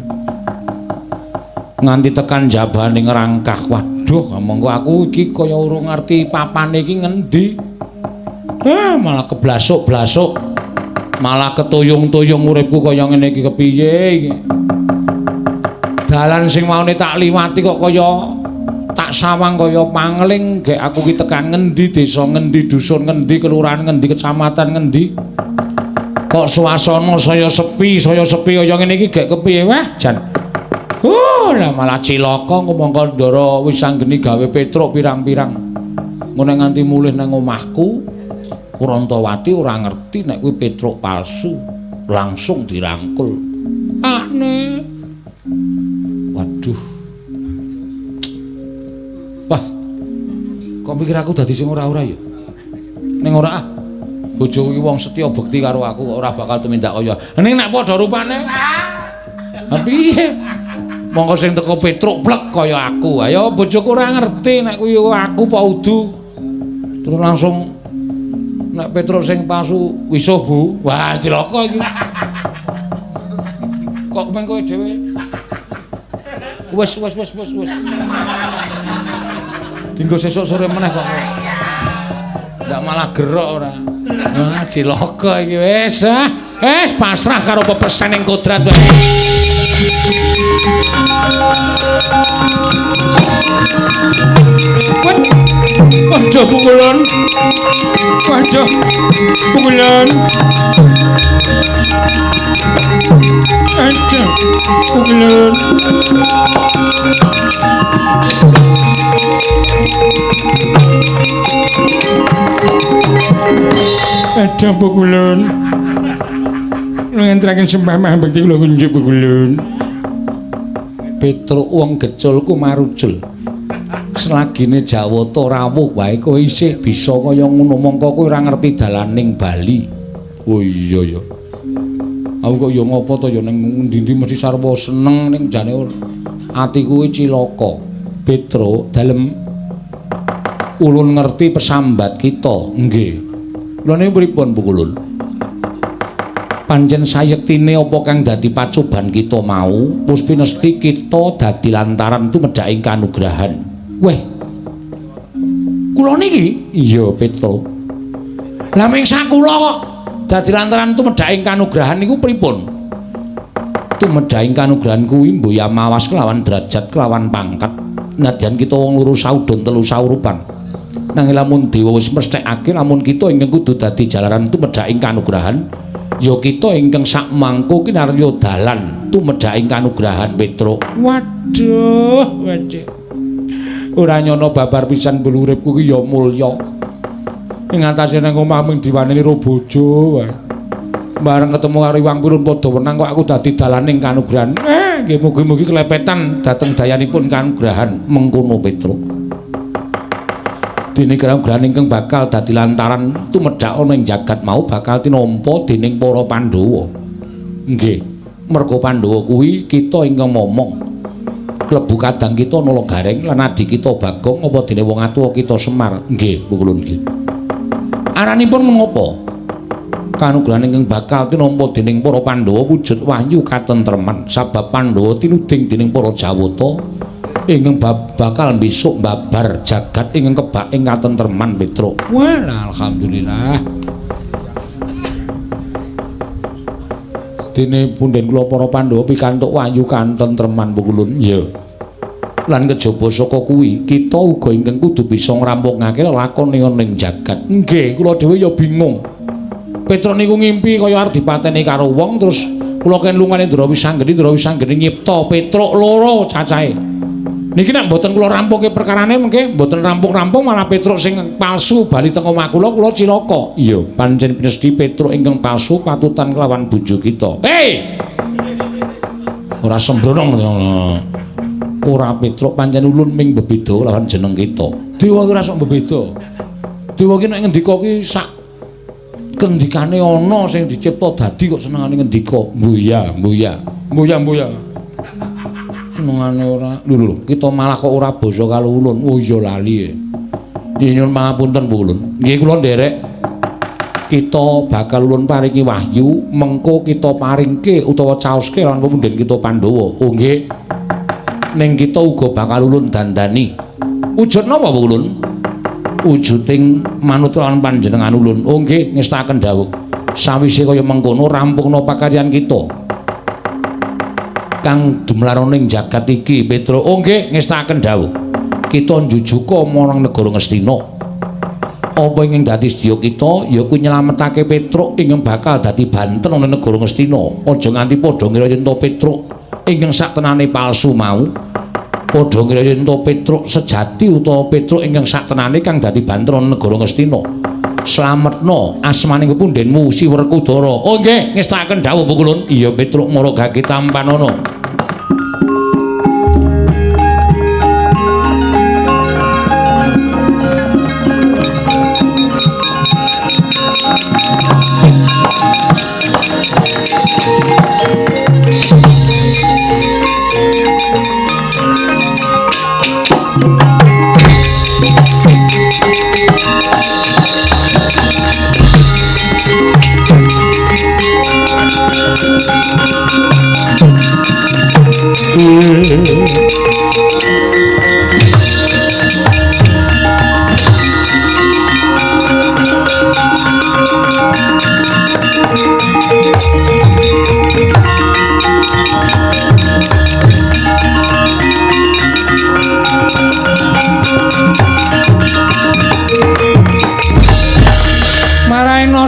nganti tekan jabane ngrangkah. Waduh, monggo aku iki kaya urung ngerti papane iki ngendi. Ah, malah keblasuk-blasuk, malah ketuyung-tuyung uripku kaya ngene iki kepiye iki. Dalan sing maune tak liwati kok kaya tak sawang kaya pangling, gek aku ki tekan ngendi, desa ngendi, dusun ngendi, kelurahan ngendi, kecamatan ngendi. Kok suasana saya sepi kaya ngene iki gek kepiye wah jan. Lah malah cilaka mongko ndara wis anggeni gawe Petruk pirang-pirang. Ngono nganti mulih nang omahku, Kurantawati ora ngerti nek kuwi Petruk palsu, langsung dirangkul. Pakne. Waduh. Wah. Kok pikir aku dadi sing ora-ora ya? Ning ora ah. Bojoku iki wong setya bekti karo aku kok ora bakal tumindak kaya. Ning nek padha rupane. Ha piye? Monggo sing teko Petruk plek kaya aku. Ayo bojoku ora ngerti nek kuwi aku apa udu. Terus langsung nek Petruk sing palsu wisuh, Bu. Wah, cilaka iki. Kok meng kowe dhewe? Wis. Dinggo sesuk sore meneh kok. Ndak malah gerok ora. Wah, cilaka iki wis. Wis pasrah karo pepesening kodrat wae. Waduh pukulan. Waduh pukulan. Waduh pukulan. Waduh pukulan. Ngenteraken sembah bekti kula kunjuk pukulan. Petruk wong geculku marucul. Selagine Jawata rawuh wae kowe isih bisa kaya ngono mongko kowe ora ngerti dalaning Bali. Oh iya ya. Aku kok ya ngopo to ya ning endi-endi mesti sarwa seneng ning jane atiku iki cilaka. Petruk dalem ulun ngerti pesambat kita. Nggih. Lha niku pripun Pukulun? Pancen sayektine apa kang dadi pacoban kita mau, puspinesti kita dadi lantaran tumedhaking kanugrahan. Weh. Kula niki? Iya, Petruk. Lah ming sakula kok dadi lantaran tumedhaking kanugrahan niku pripun? Tumedhaking kanugrahan kuwi mboya mawas kelawan derajat kelawan pangkat. Nadyan kita wong loro saudon telu saurupan. Nanging lamun dewa wis mesthekake lamun kita ingkang kudu dadi jalaran tumedhaking kanugrahan, ya kita ingkang sakmangku kinarya dalan tumedhaking kanugrahan Petruk. Waduh, waduh. Ora nyono babar pisan bulu uripku ki ya mulya. Ing atase nang omah mung diwaneni ro bojo wae. Bareng ketemu karo Iwang Pilun padha wenang kok aku dadi dalaning kanugrahan. Nggih mugi-mugi kelepetan dhateng dayanipun kanugrahan mengkono Petruk. Dene kanugrahan ingkang bakal dadi lantaran tumedhak ana ing jagat mau bakal tinampa dening para Pandhawa. Nggih, merga Pandhawa kuwi kita ingkang momong. Klebu kadang kita Nala Gareng lan adi kita Bagong apa dene wong atuwa kita Semar. Nggih, pukulun nggih. Aranipun mengopo? Kanugrahan ingkang bakal tinampa dening para Pandhawa wujud wahyu katentreman sabab Pandhawa tinuding dening para Jawata ingkang bakal besok babar jagat ingkang kebak ing katentreman Petruk. Wah, alhamdulillah. Dene punden kula para Pandhawa pikantuk wahyu katentreman pukulun. Iya. Lan kejaba saka kuwi kita uga ingkang kudu bisa ngrampungake lelakon ning jagat. Nggih, kula dhewe ya bingung. Petruk niku ngimpi kaya arep dipateni karo wong terus kula ken lungane Ndara Wisanggeni, Ndara Wisanggeni nyipta Petruk loro cacahe. Niki nek mboten kula rampungke perkarane mengke mboten rampung-rampung malah Petruk sing palsu bali teng omah kula, kula cilaka. Iya, pancen pinesti Petruk ingkang palsu patutan kelawan bojo kita. Hei! Ora sembrono. Ora Petruk pancen ulun ming bebeda lawan jeneng kita. Dewa ki ora sok bebeda. Dewa ki nek ngendika ki sak kendikane ana sing dicipta dadi kok senengane ngendika. Mbuya, mbuya. Mbuya, mbuya. Senengane ora. Lho lho, kita malah kok ora basa karo ulun. Oh iya lali. Nggih nyuwun pangapunten Bu Ulun. Nggih kula nderek kita bakal ulun paringi wahyu, mengko kita paringke utawa caoske lan pepunden kita Pandhawa. Oh nggih. Ning kita uga bakal ulun dandani. Wujud napa Bu Ulun? Wujuding manut lan panjenengan ulun. Oh nggih, ngestaken dawuh. Sawise kaya mengkono rampungna pakaryan kita. Kang dumlaroning ning jagat iki Petruk. Oh nggih, ngestaken dawuh. Kita njujuka marang negara Ngastina. Apa ingkang dadi sedya kita ya kuwi nyelametake Petruk ingkang bakal dadi banten ana negara Ngastina. Aja nganti padha ngira yen to Petruk ingkang saktenane palsu mau. Padha ngira yen to Petruk sejati utawa Petruk ingkang saktenane kang dadi banten ana negara Ngastina. Slametna asmaning pepundenmu Si Werkudara. Oh nggih, ngestakaken dawuh Bu Kulun. Iya Petruk mara gage tampanana.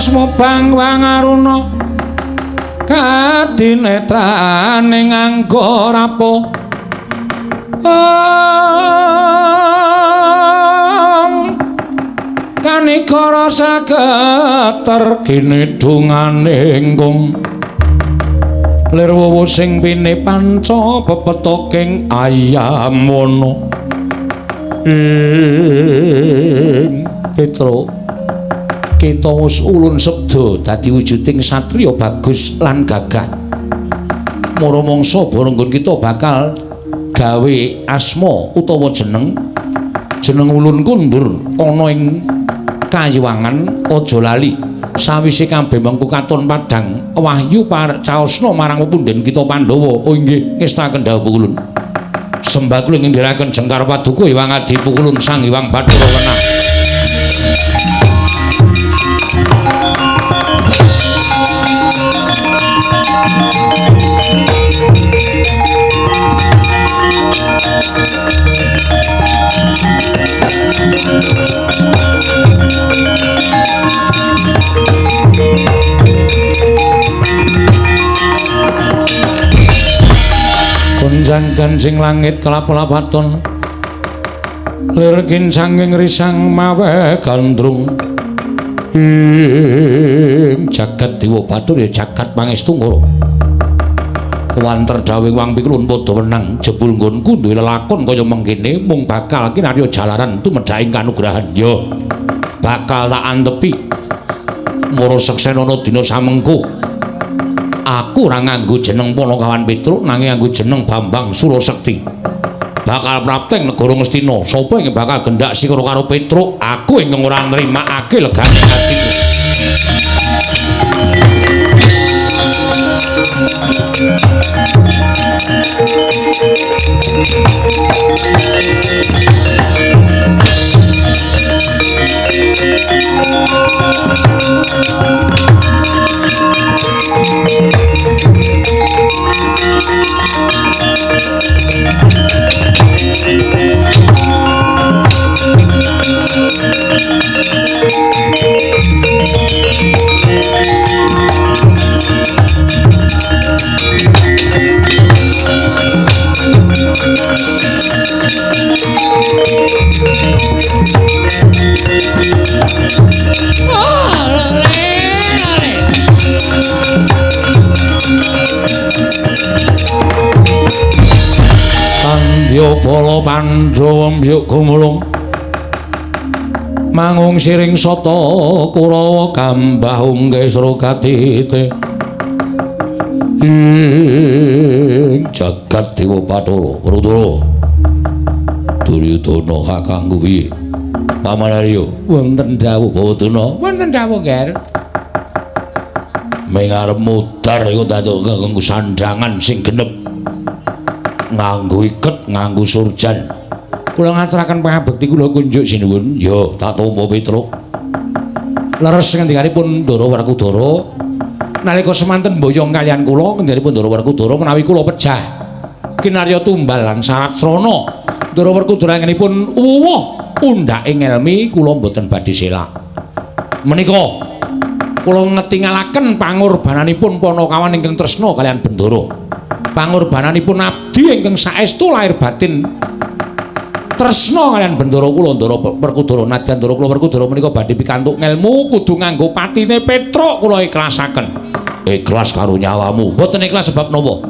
Mubang wangaruna kadinetrane nganggo rapo kanikara sageter ginedungane ingkung lir wuwu sing pine panca pepetoking ayam wana Petruk kita wis ulun sabda dadi wujuding satriya bagus lan gagah. Mara mangsa barenggon kita bakal gawe asma utawa jeneng. Jeneng ulun kundur ana ing kayuwangan aja lali. Sawise kabeh mengko katon padhang wahyu caosna marang pepunden kita Pandhawa. Oh inggih, ngestaken dawuh ulun. Sembah kula ngendheraken jengkar paduka Hyang Adi Pukulun Sang Hyang Bathara Wenang. Gonjang ganjing langit kelap-lapaton lir kincanging risang mawe gandrung ing jagat dewa bathara ya jagat pangestu ngoro wanter dawing wang pikulun padha wenang jebul nggonku duwe lelakon kaya mengkene mung bakal kinarya jalaran tumedhaking kanugrahan ya bakal tak antepi mara seksenana dina samengko aku ora nganggo jeneng Panakawan Petruk nanging nganggo jeneng Bambang Surasekti. Bakal prapteng negara Ngastina. Sapa ingkang bakal gendak sikara karo Petruk? Aku ingkang ora nrimakake legane atiku. Tandya bala Pandhawa mbyuk gumulung mangung siring sata Kurawa gambah unggih srogatite ing jagat Dewa Bathara Werkudara Duryudana kakangku piye Paman Arya wonten dawuh Bawadana wonten dawuh Ger ming arep mudhar iku dados nganggo sandhangan sing genep nganggo iket nganggo surjan. Kula ngaturaken pangabekti kula kunjuk sinuwun. Ya tak tampa Petruk. Leres ngendikanipun Ndara Werkudara nalika semanten mboyong kaliyan kula ngendikanipun Ndara Werkudara menawi kula pejah kinarya tumbal lan syarat srana Ndara Werkudara anggenipun wuwuh undhake ngelmi kula mboten badhe selak. Menika kula ngetingalaken pangorbananipun panakawan ingkang tresna kaliyan Bendara. Pangorbananipun abdi ingkang saestu lahir batin tresna kaliyan Bendara kula Ndara Werkudara nadyan Ndara kula Werkudara menika badhe pikantuk ngelmu kudu nganggo patine Petruk kula ikhlasaken. Ikhlas karo nyawamu. Mboten ikhlas sebab napa?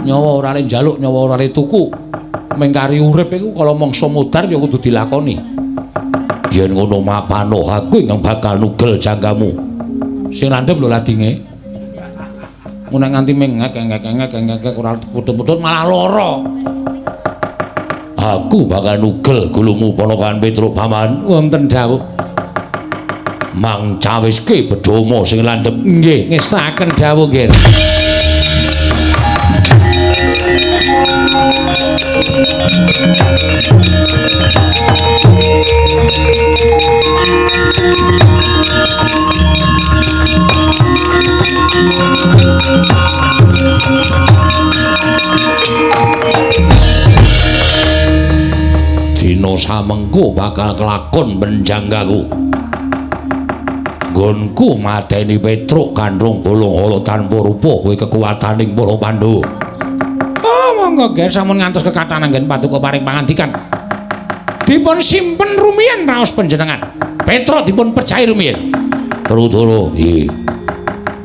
Nyawa ora le njaluk, nyawa ora le tuku. Mengkari urip iku kala mangsa mudhar ya kudu dilakoni. Yen ngono mapano aku ingkang bakal nugel janggamu. Sing landhep lho ladinge. Nek nganti mengek-ngek-ngek ora putut-putut malah lara. Aku bakal nugel gulumu ponakan Petruk paman. Wonten dawuh. Mang cawiske bedhoma sing landhep. Nggih, ngestakaken dawuh nggih. Dina samengko bakal kelakon penjanggaku. Nggonku mateni Petruk gandrung bolong ala tanpa rupa kuwi kekuwataning para Pandhawa. Oh, monggo nggih sampun ngantos kekathahan anggen paduka paring pangandikan. Dipun simpen rumiyin raos panjenengan. Petruk dipun pejahi rumiyin. Werkudara, nggih.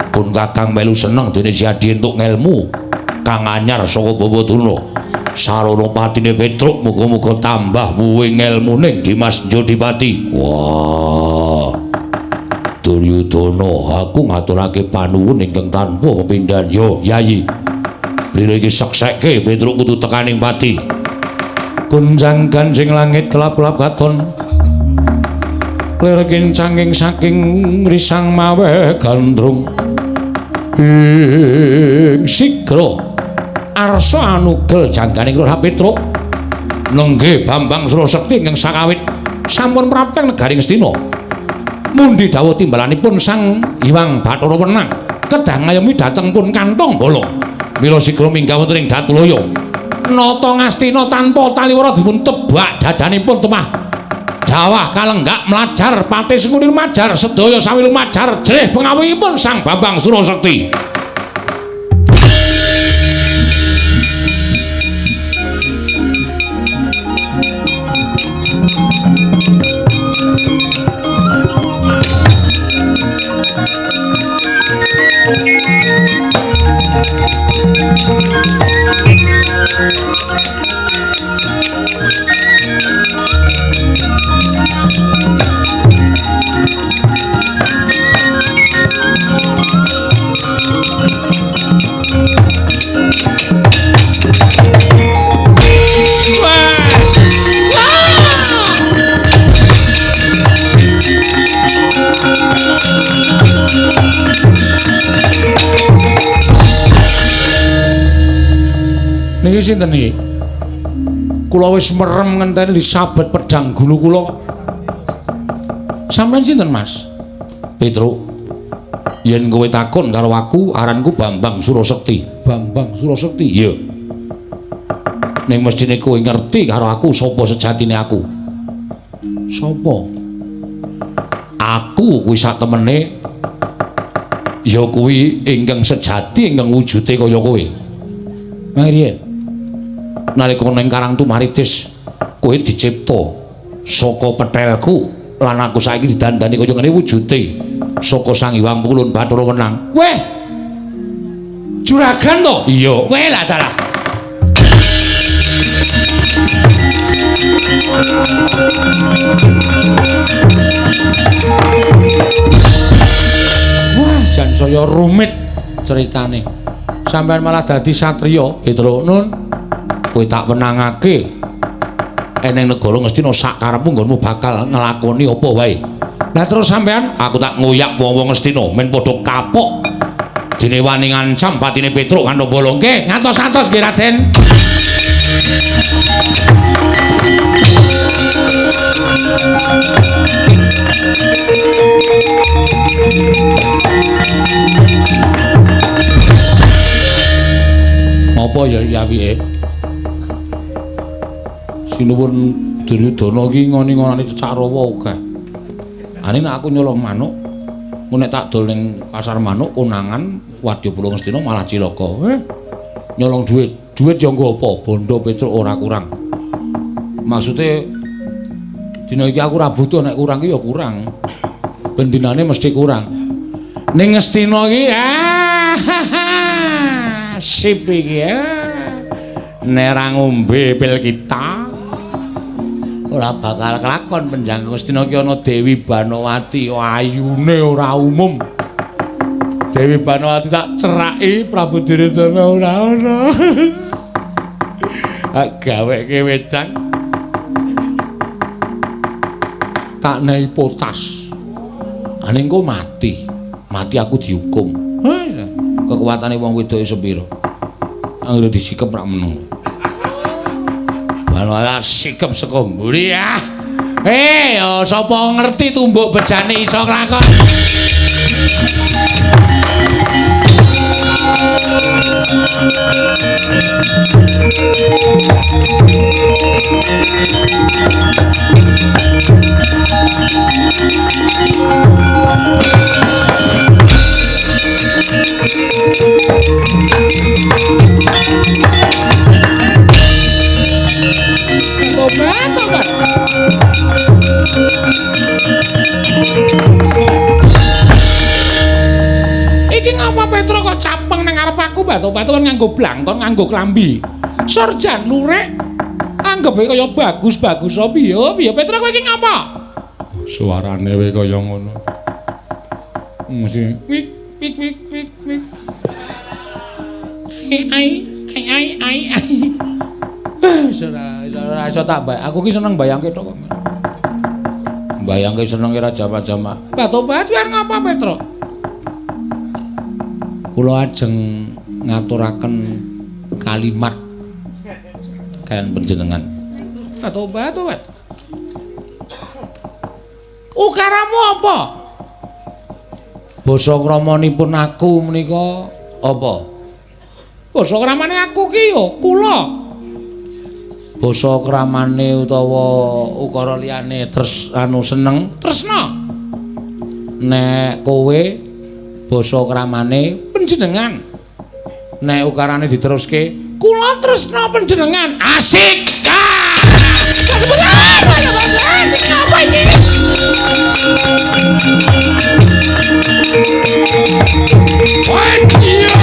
Pun Kakang melu seneng dene Siadi entuk ngelmu kang anyar saka Bawadana. Sarana patine Petruk muga-muga tambah wuwe ngelmune Dimas Jodipati. Wah. Duryudana, aku ngaturake panuwun ingkang tanpa pepindhan. Yo, Yayi. Blire iki seksekke Petruk kudu tekaning pati. Gunjang ganjing langit kelap-kelap katon. Lir kincanging saking risang maweh gandrung. Ing sigra arsa anugel janggane Lurah Petruk. Nenggih Bambang Surasekti ingkang sakawit sampun prapteng negari Ngastina. Mundi dawuh timbalanipun Sang Hyang Bathara Wenang kedah ngayomi dhateng pun kantong bala. Mila sigra minggah wonten ing Datulaya. Nata Ngastina tanpa taliwara dipun tebak dadanipun temah dawah kalenggak mlajar pati sengkuni lumajar sedaya sawi lumajar jrih pengawihipun Sang Bambang Surasekti. Niki sinten iki? Kula wis merem ngenteni disabet pedang gulu kula. Sampeyan sinten, Mas? Petruk. Yen kowe takon karo aku, aranku Bambang Surasekti. Bambang Surasekti. Iya. Ning mestine kowe ngerti karo aku sapa sejatine aku. Sapa? Aku kuwi sak temene ya kuwi ingkang sejati ingkang wujude kaya kowe. Mang riyen. Nalika ning Karang Tumaritis kowe dicipta saka petelku lan aku saiki didandani kaya ngene wujude saka Sang Hyang Pulun Bathara Wenang. Weh. Juragan to? Iya. Weh lah dalah. Wah, jan saya rumit ceritane. Sampeyan malah dadi satriya, Petruk. Nun, kowe tak wenangake eneng negara Ngastina sak karepmu nggonmu bakal nglakoni apa wae. Lah terus sampeyan, aku tak ngoyak wong-wong Ngastina men padha kapok. Dene wani ngancam patine Petruk kanthi bolong. Nggih, ngantos-antos nggih Raden. Apa ya apike? Sinuwun Duryudana iki ngoni-ngonane cecak rawa akeh. Ane nek aku nyolong manuk, nek tak dol ning pasar manuk konangan Wadyabala Ngastina malah cilaka. Nyolong duit, duit ya nggo apa? Bondo Petruk ora kurang. Maksude dina iki aku ora butuh, nek kurang ki ya kurang. Ben dinane mesti kurang. Ning Ngastina iki sip iki ya. Nek ra ngombe pil kita ora bakal kelakon. Penjangkung Ngastina ki ana Dewi Banowati, ayune ora umum. Dewi Banowati tak ceraki Prabu Duryudana ora ana. Tak gaweke wedang, tak nei potas. Ane engko mati. Mati aku dihukum. Kekuatane wong wedoke sepira? Anggere disikep rak meneng. Banowati sikep saka mburi ah. Ya sapa ngerti tumbuk bejane iso nglakon. Tobat, tobat. Iki ngapa Petro kok capeng nang ngarep aku batu-batuan nganggo blangkon, nganggo klambi. Sarjan lurik anggepe kaya bagus-bagus piye piye Petro kowe iki ngapa? Suarane wae kaya ngono. Mesti wik wik wik wik wik. Ai ai ai ai ai. Ora iso tak bayang. Aku ki seneng bayangke tok kok. Bayangke seneng ora jamak-jamak. Batu-batu arep ngapa Petro? Kula ajeng ngaturaken kalimat kalian panjenengan. Batu-batu. Ukaramu apa? Basa kramanipun aku menika apa? Basa kramane aku ki ya kula. Basa kramane utawa ukara liyane tres anu seneng tresna. Nek kowe basa kramane panjenengan. Nek ukarane diteruske kula tresna panjenengan. Asik. Apa iki? Wah, iya.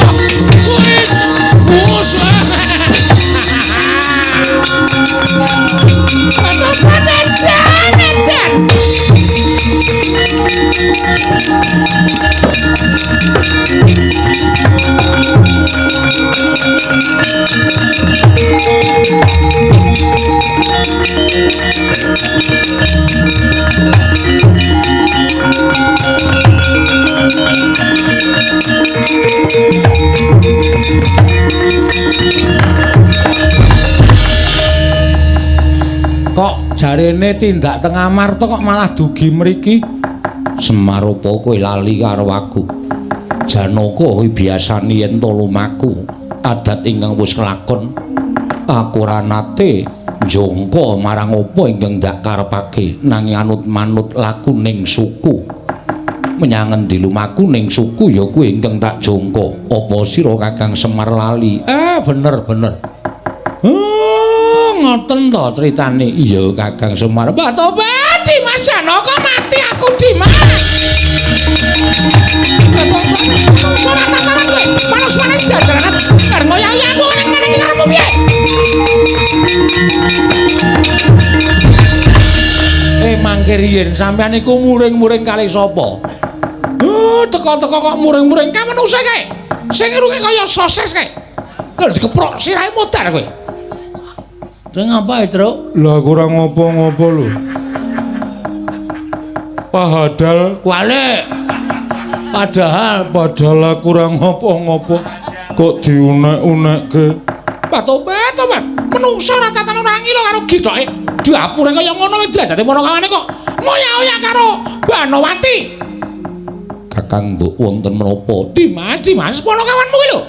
Jarene tindak teng Amarta kok malah dugi mriki. Semar apa kowe lali karo aku? Janaka kuwi biasane yen to lumaku adat ingkang wis kelakon. Aku ora nate njongko marang apa ingkang ndak karepake nanging anut manut lakuning suku. Menyang endi lumaku ning suku ya kuwi ingkang tak jongko. Apa sira Kakang Semar lali? Bener bener. Ngoten to critane. Iya Kakang Semar. Mbah tobat Dimas Janaka mati aku Dimas. Ora tataran kowe. Manusane jajaran arep ngoyahi aku nang kene iki karepmu piye? Mangke riyen sampean iku muring-muring kali sapa? Teko-teko kok muring-muring kae menungsa kae. Sing irunge kaya sosis kae. Lho dikeprok sirahe modar kowe. Terus ngapa, Truk? Lah aku ora ngopo-ngopo lho. Padahal kualik. Padahal padahal aku ora ngopo-ngopo kok diunek-unekke. Tobat, tobat. Menungsa ora tatan ora ngilo karo githoke. Dapure kaya ngono kuwi derajate ponokawane kok moya-oya karo Banowati. Kakang mbok wonten menapa? Dimas, Dimas, ponokawanmu kuwi lho.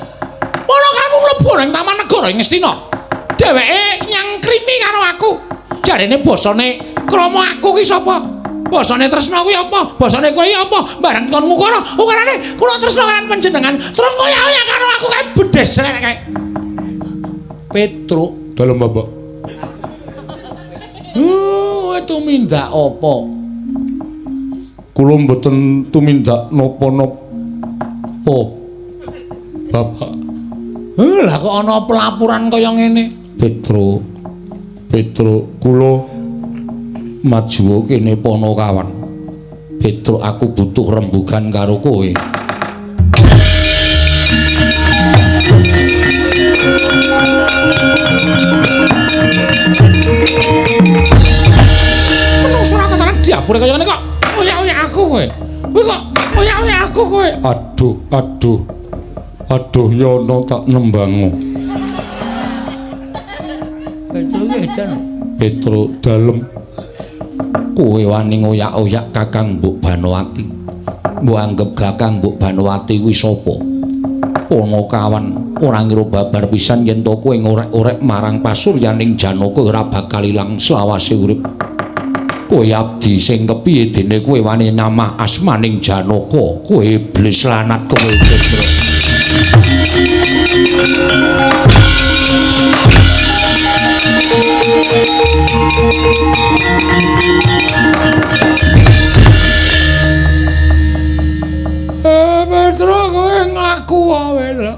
Ponokawanmu mlebu nang Taman Negara ing Ngastina. Dheweke nyangkrimi karo aku. Jarene basane krama aku ki sapa? Basane tresna kuwi apa? Basane kowe apa? Bareng kon ngukara, ukarane kula tresna kalian panjenengan. Terus ngoya-oya karo aku kae bedes kae. Petruk dalem Bapak. Tumindak apa? Kula mboten tumindak napa-napa Bapak. Lah kok ana pelaporan kaya ngene? Petruk, Petruk, kula maju kene ponokawan. Petruk, aku butuh rembugan karo kowe. Menungso ora tataran diapure kaya ngene kok oyak-oyak aku kowe. Kowe kok oyak-oyak aku kowe. Aduh, aduh. Aduh yono tak nembango. Petruk edan. Petruk dalem. Kowe wani ngoyak-oyak Kakang Mbok Banowati. Mbok anggep Kakang Mbok Banowati kuwi sapa? Ponokawan ora ngira babar pisan yen to kowe ngorek-orek marang pasuryaning Janaka ora bakal ilang selawase urip. Kowe abdi sing kepiye dene kowe wani nyamah asmaning Janaka? Kowe iblis lanat kowe Petruk. Petruk kowe ngaku wae lho.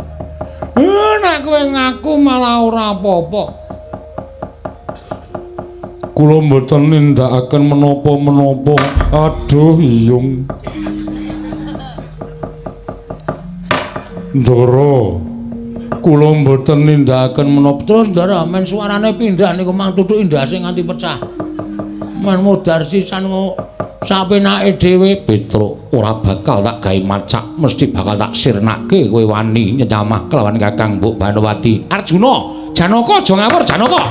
Nek kowe ngaku malah ora apa-apa. Kula mboten nindakaken menapa-menapa. Aduh iyung. Ndara, kula mboten nindakaken menapa. Terus Ndara men suarane pindah niku mang tutuki ndase nganti pecah. Men modar sisan sapenake dhewe. Petruk ora bakal tak gawe macak, mesti bakal tak sirnake kowe wani nyamah kelawan Kakang Mbok Banowati. Arjuna, Janaka aja ngawur Janaka.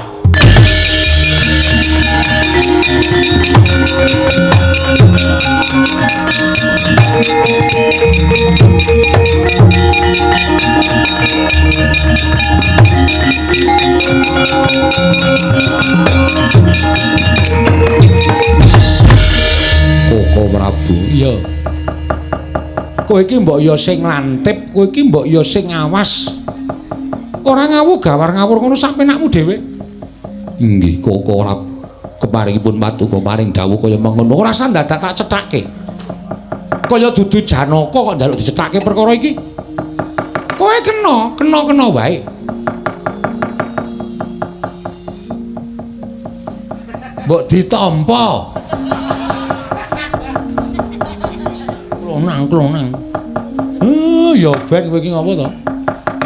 Koko Prabu, iya. Kowe iki mbok ya sing lantip, kowe iki mbok ya sing awas. Ora ngawu gawar ngawur ngono sak penakmu dhewe. Inggih, Koko Prabu. Keparingipun paduka paring dawuh kaya mengono, ora usah dadak tak cethake. Kaya dudu Janaka kok njaluk dicethake perkara iki. Kowe kena, kena-kena wae. Mbok ditampa. Klonang, klonang. Ya ben kowe iki ngopo to?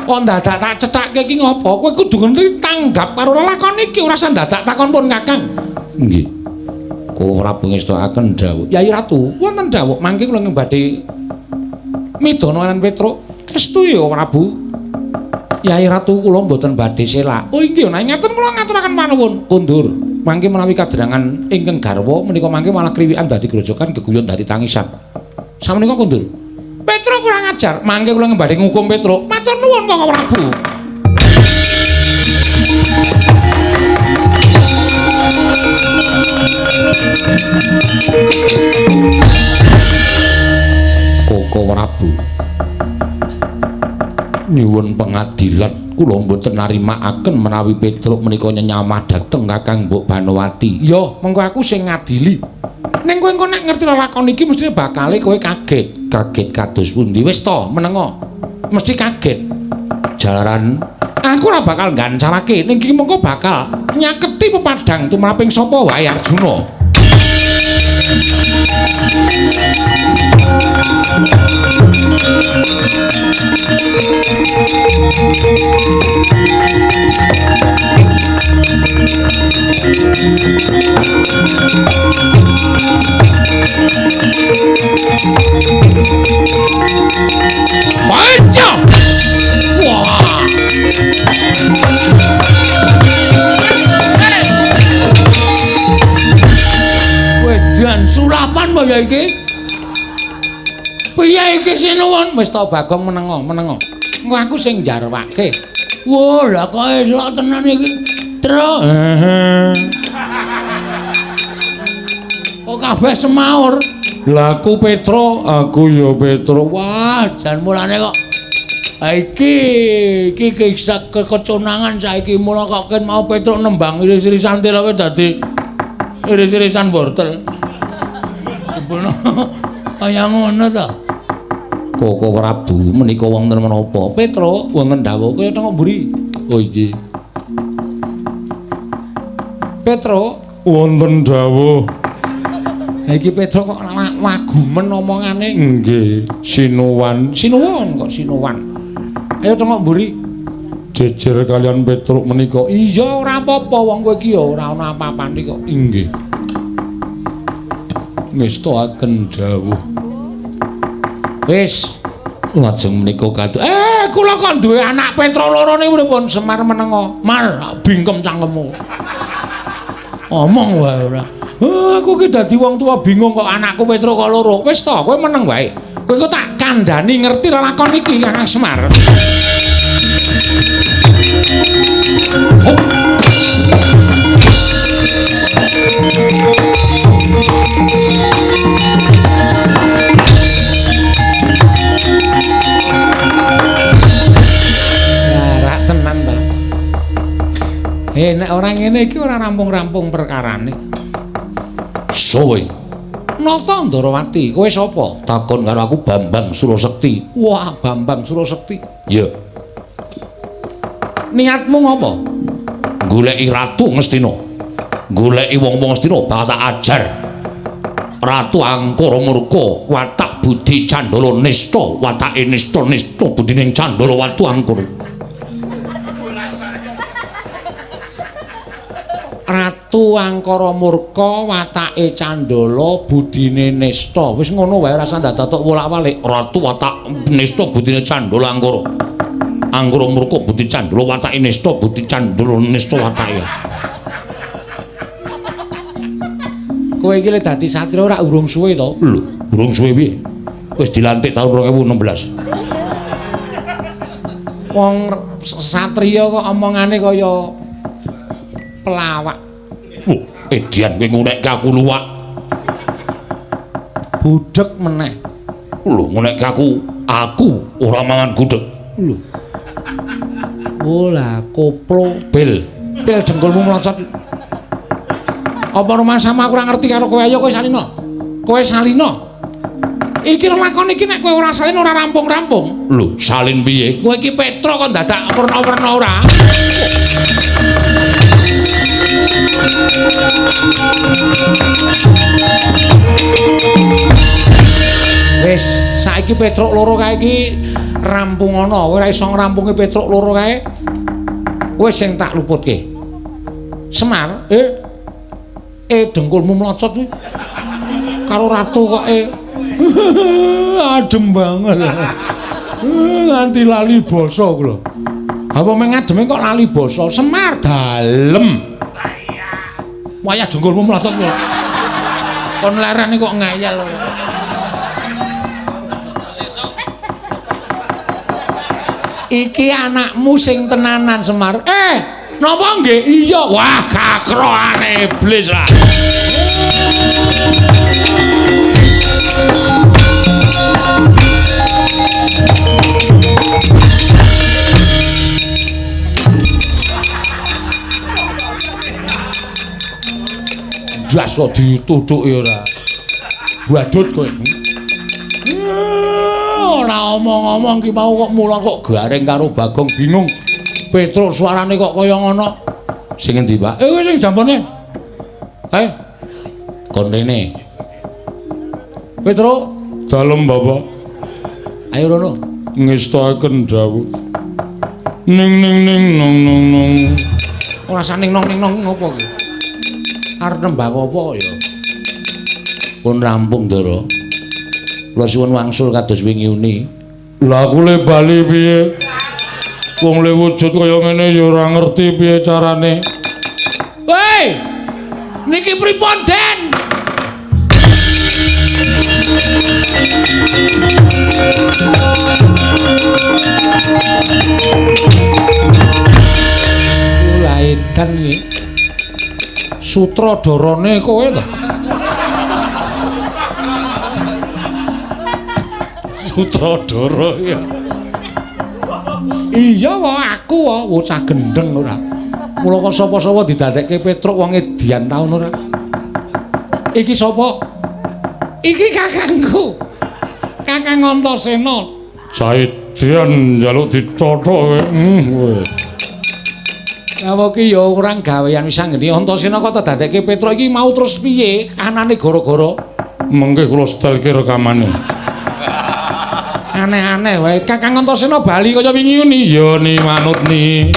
Kok dadak tak cethake iki ngopo? Kowe kudu ngerti tanggap karo lelakon iki, ora usah dadak takon pun Kakang. Nggih. Kula Prabu ngestokaken dawuh. Yai Ratu, wonten dawuh mangke kula badhe midana lan Petruk. Estu ya Prabu. Yai Ratu kula mboten badhe selak. Oh inggih, nek ngaten kula ngaturaken panuwun. Kondur. Mangke menawi kadrangan ingkang garwa menika mangke malah kriwikan dadi grojogan geguyon dadi tangisan. Samenika kondur. Petruk kurang ajar, mangke kula badhe ngukum Petruk. Matur nuwun Koko Prabu. Koko Prabu, nyuwun pengadilan, kula mboten narimakaken menawi Petruk menika nyenyamah dhateng Kakang Mbok Banowati. Ya, mengko aku sing ngadili. Ning kowe engko nek ngerti lelakon iki mestine bakale kowe kaget. Kaget kados pundi? Wis to, menengo. Mesti kaget. Jalaran aku ora bakal nggancarake, ning iki mengko bakal nyaketi pepadang tumraping sapa wae Arjuna. Baca. Wah. Wedan sulapan apa ya iki? Piye iki sinuwun? Wis to Bagong menengo, menengo. Engko aku sing njarwake. Wah, lah kok elok tenan iki. Truk. Kok kabeh semaur. Lah aku Petruk, aku ya Petruk. Wah, jan mulane kok iki iki kisah keconangan saiki mula kok ken mau Petruk nembang iris-irisan tilawe dadi iris-irisan wortel. Jebulno kaya ngono to. Koko Prabu menika wonten menapa? Petruk wonten dawuh kaya tengok mburi. Oh iki. Petruk wonten dawuh. Ha iki Petruk kok wagumen omongane. Nggih, sinuwan. Sinuwun kok sinuwan. Ayo tengok mburi. Jejer kalian Petruk menika. Iya ora apa-apa wong kowe iki ya ora ana apa-apane kok. Inggih. Ngestoaken dawuh. Wis lajeng menika kados kula kok duwe anak Petruk loro niku pripun? Semar menengo. Mar bingkem cangkemmu. Omong wae ora. Aku ki dadi wong tua bingung kok anakku Petruk kok loro. Wis to, kowe meneng wae. Kowe kok tak kandhani ngerti lelakon iki Kakang Semar. Hop. Rak tenan to. Nek ora ngene iki ora rampung-rampung perkarane. Sowe. Nata Ndarawati, kowe sapa? Takon karo aku Bambang Surasekti. Wah, Bambang Surasekti. Ya. Niatmu ngopo? Goleki Ratu Ngastina. Goleki wong-wong Ngastina bakal tak ajar. Ratu Angkara Murka, watak budi Candala Nista, watake Nista Nista budining Candala watu Angkara. Ratu Angkara Murka, watake Candala, budine Nista. Wis ngono wae ora usah ndadak wolak-walik. Ratu watak Nista budine Candala Angkara. Angkara Murka budi Candala watake Nista budi Candala Nista watake. Kowe iki lek dadi satriya ora urung suwe to? Lho, urung suwe piye? Wis dilantik taun 2016. Wong satriya kok omongane kaya pelawak. Oh, edian kowe ngunekke aku luwak. Budheg meneh. Lho, ngunekke aku ora mangan gudheg. Lho. Oh lah, koplo pil. Pil dengkulmu mlocot. Apa rumangsamu aku ora ngerti karo kowe? Ayo kowe salino. Kowe salino. Iki lelakon iki nek kowe ora salin ora rampung-rampung. Lho, salin piye? Kowe iki Petruk kok dadak werna-werna ora? Wis, saiki Petruk loro kae iki rampung ana. Kowe ora iso ngrampungi Petruk loro kae. Kowe sing tak luputke. Semar, dengkulmu mlocot kuwi. Karo ratu kok Adem banget. Nganti lali basa kula. Apa mengademe kok lali basa? Semar dalem. Wayah dengkulmu mlotot kok. Kon lerene kok ngeyel. Iki anakmu sing tenanan Semar. Napa nggih? Iya. Wah, kakrokane iblis lah. Jas kok dituthuki ora. Badut kowe. Ora omong-omong ki mau kok mula kok garing karo Bagong bingung. Petruk suarane kok kaya ngono. Sing endi, Pak? Wis sing jampone. Kon rene. Petruk, dalem Bapak. Ayo rono. Ngestakaken dawuh. Ning ning ning nong nong nong. Ora usah ning nong ning nong ngopo ki? Arep nembang apa ya? Pun rampung, Ndara. Kula suwun wangsul kados wingi uni. Lah aku le bali piye? Wong le wujud kaya ngene ya ora ngerti piye carane. Hei! Niki pripun, Den? Lah edan iki. Sutradarane kowe to? Sutradara ya. Iya wae aku wae bocah gendeng ora. Mula kok sapa-sapa didadekke Petruk wong edian taun ora. Iki sapa? Iki kakangku. Kakang Antasena. Saidian njaluk dicothok kowe. Kowe. Lah iki ya ora gawean wis anggene Antasena kok dadekke Petruk iki mau terus piye? Anane gara-gara mengke kula setelke rekamane. Aneh-aneh wae. Kakang Antasena bali kaya wingi uni. Ya ni manut ni.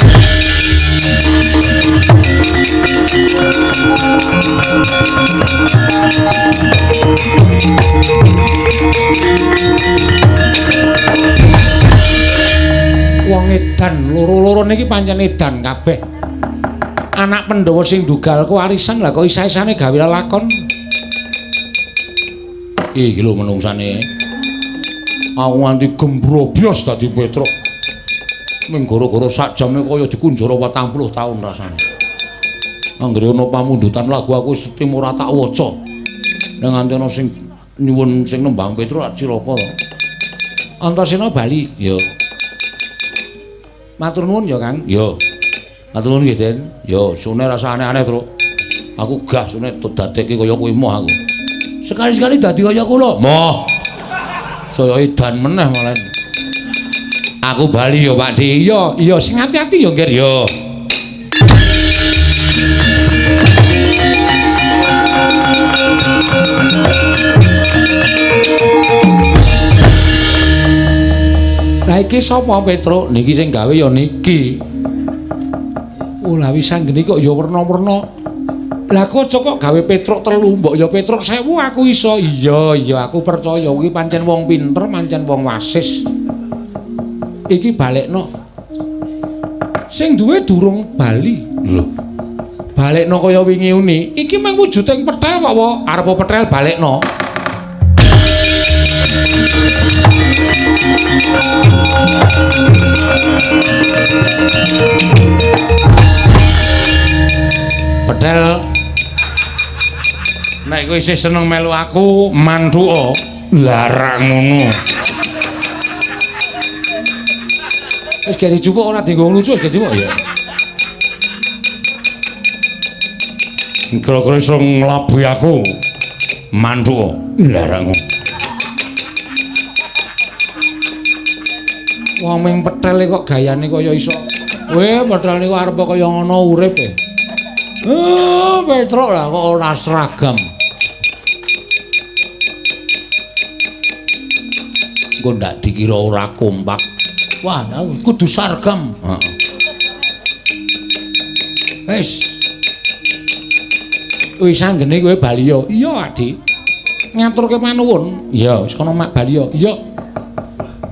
Wong edan loro-loro niki pancen edan kabeh. Anak Pandhawa sing dugal kewarisan lah kok isa-isane gawe lelakon. Iki lho menungsane. Aku nganti gembrobyos dadi Petruk. Ming gara-gara sak jame kaya dikunjara 40 taun rasane. Anggere ana pamundutan lagu aku wis tim ora tak waca. Nek nganti ana sing nyuwun sing nembang Petruk cilaka to. Antasena bali. Ya. Matur nuwun ya, Kang. Ya. Matur nuwun nggih, Den. Ya, sune rasa aneh-aneh, Truk. Aku gah sune dadekke kaya kowe moh aku. Sekali-sekali dadi kaya kula. Moh. Saya edan meneh malah. Aku bali ya, Pak Di. Iya, iya sing ati-ati ya, Ngger ya. Lah iki sapa Petruk? Niki sing gawe ya niki. Oh, lah wis anggene kok ya werna-werna. Lah kok aja kok gawe Petruk 3, mbok ya Petruk 1000 aku iso. Iya, iya aku percaya kuwi pancen wong pinter, pancen wong wasis. Iki balekno. Sing duwe durung bali. Lho. Balekno kaya wingi uni. Iki mung wujuding petel kok wae. Arep petel balekno. Petel nek kowe isih seneng melu aku manthuka larang ngono. Wis gak dijupuk ora dienggo lucu wis gak dijupuk ya. Kira-kira iso nglabuhi aku manthuka larang. Wong ming petel kok gayane kaya iso. Weh, petel niku arep kaya ngono urip e. Petruk lah kok ora seragam. Engko ndak dikira ora kompak. Wah, kudu seragam. Heeh. Wis. Wis anggene kowe bali ya. Iya, Adi. Ngaturke panuwun. Iya, wis kono mak bali ya. Iya.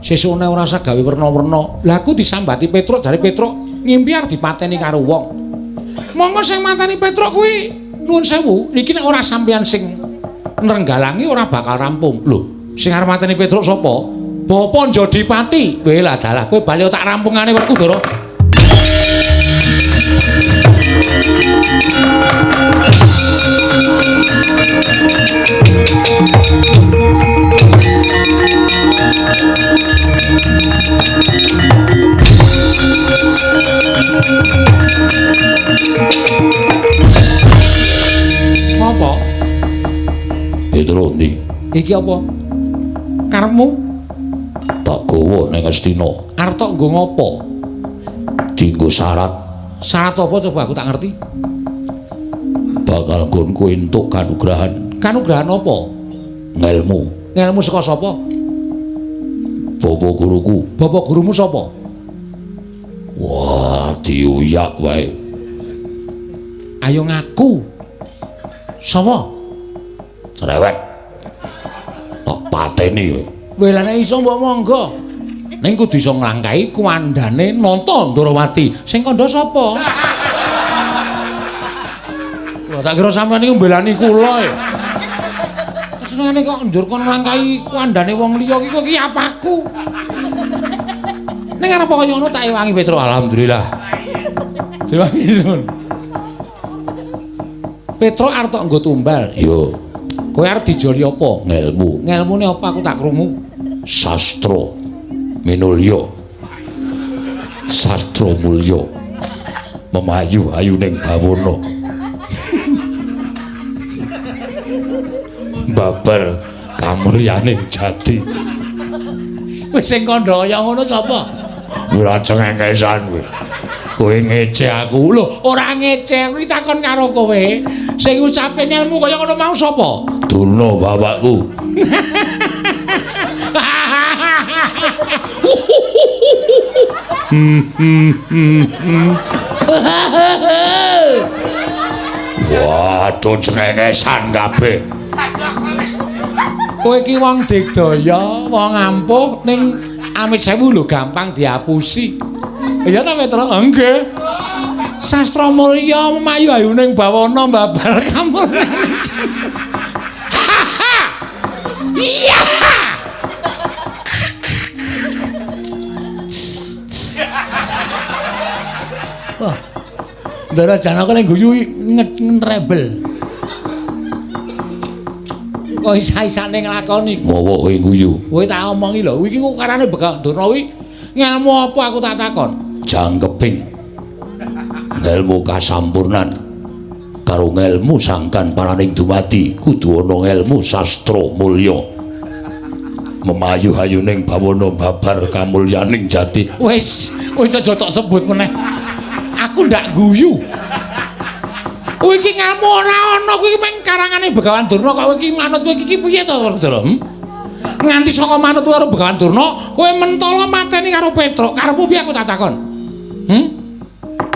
Sesukne ora usah gawe werna-werna. Lah aku disambati Petruk, jare Petruk ngimpi arep dipateni karo wong. Monggo sing mateni Petruk kuwi Nuwun sewu, niki nek ora sampeyan sing nrenggalangi ora bakal rampung. Lho, sing arep mateni Petruk sapa? Bapa Njodipati. Kowe lah dalah, kowe bali tak rampungane Werkudara. Ngopo? Petruk ndi? Iki apa? Karepmu? Tak gawa ning Astina. Arep tok nggo ngopo? Dinggo syarat. Syarat apa coba aku tak ngerti. Bakal nggonku entuk kanugrahan. Kanugrahan apa? Ngelmu. Ngelmu saka sapa? Bapak guruku. Bapak gurumu sapa? Wah, diuyak wae. Ayo ngaku. Sapa? Cerewet. Tak pateni kowe. Kowe lha nek iso mbok monggo. Ning kudu iso nglangkahi kuwandane Nata Ndrawati. Sing kandha sapa? Wah, tak kira sampeyan niku mbelani kula ya. Senengane kok njur kon nglangkahi kuwandane wong liya iki kok iki apaku. Ning arep kaya ngono tak ewangi Petruk. Alhamdulillah. Diwangi sun. Petruk arep tok nggo tumbal. Yo. Kowe arep dijoli apa? Ngelmu. Ngelmune apa aku tak krungu? Sastra minulya. Sastra mulya. Memayu ayuning bawana. Babar kamulyaning jati. Wis sing kandha kaya ngono sapa? Ora cengengesan kowe. Kowe ngece aku. Lho, ora ngece, kuwi takon karo kowe. Sing ngucape ngelmu kaya ngono mau sapa? Durna bapakku. Waduh, cengengesan kabeh. Kowe iki wong digdaya, wong ampuh ning amit sewu lho gampang diapusi. Iya ta Petruk? Nggih. Sastra mulya memayu ayuning bawana babar kamulyan. Iya. Wah. Ndara Janaka ning guyu ngetrebel. Kok isa-isane nglakoni? Ngowo kowe guyu. Kowe tak omongi lho, iki kok karane Begawan Durna kuwi ngelmu apa aku tak takon? Jangkeping ngelmu kasampurnan karo ngelmu sangkan paraning dumadi kudu ana ngelmu sastra mulya. Memayu hayuning bawana babar kamulyaning jati. Wis, wis aja tok sebut meneh. Aku ndak guyu. Kowe iki ngelmu ora ana, kuwi mung karangane Begawan Durna kok kowe iki manut kowe iki piye to, Werkudara? Nganti saka manut karo Begawan Durna, kowe mentala mateni karo Petruk. Karepmu piye aku tak takon?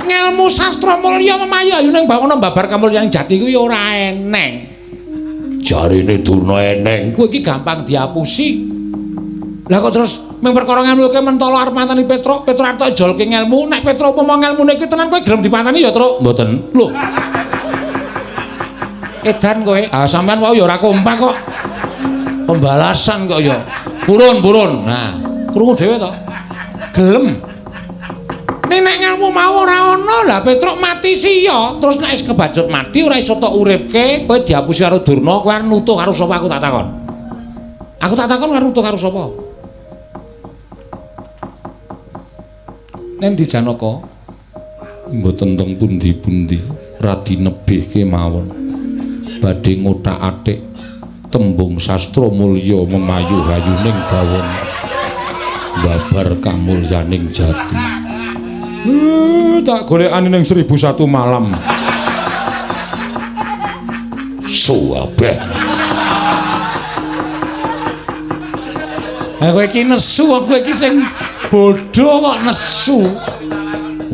Ngelmu sastra mulya memayu ayuning bawana babar kamulyaning jati kuwi ora eneng. Jarine Durna eneng. Kowe iki gampang diapusi. Lah kok terus mung perkara ngelmu kowe mentala arep mateni Petruk, Petruk arep jolke ngelmu, nek Petruk umpama ngelmune kuwi tenan kowe gelem dipateni ya, Truk? Mboten. Lho. Edan kowe. Ah sampean wau ya ora kompak kok. Pembalasan kok ya. Purun-purun. Nah, krungu dhewe to. Gelem. Nek nek ngelmu mau ora ana, lah Petruk mati siya. Terus nek wis kebacut mati ora iso tok uripke, kowe diapusi karo Durna, kowe arep nutuh karo sapa aku tak takon. Aku tak takon karo nutuh karo sapa? Nendi Janaka? Mboten teng pundi-pundi, radi nebih kemawon. Badhe ngothak-athik tembung sastra mulya memayu hayuning bawana babar kamulyaning jati. Tak golekane ning 1001 malam. Suwabeh. Ha kowe iki nesu, kowe iki sing bodho kok nesu.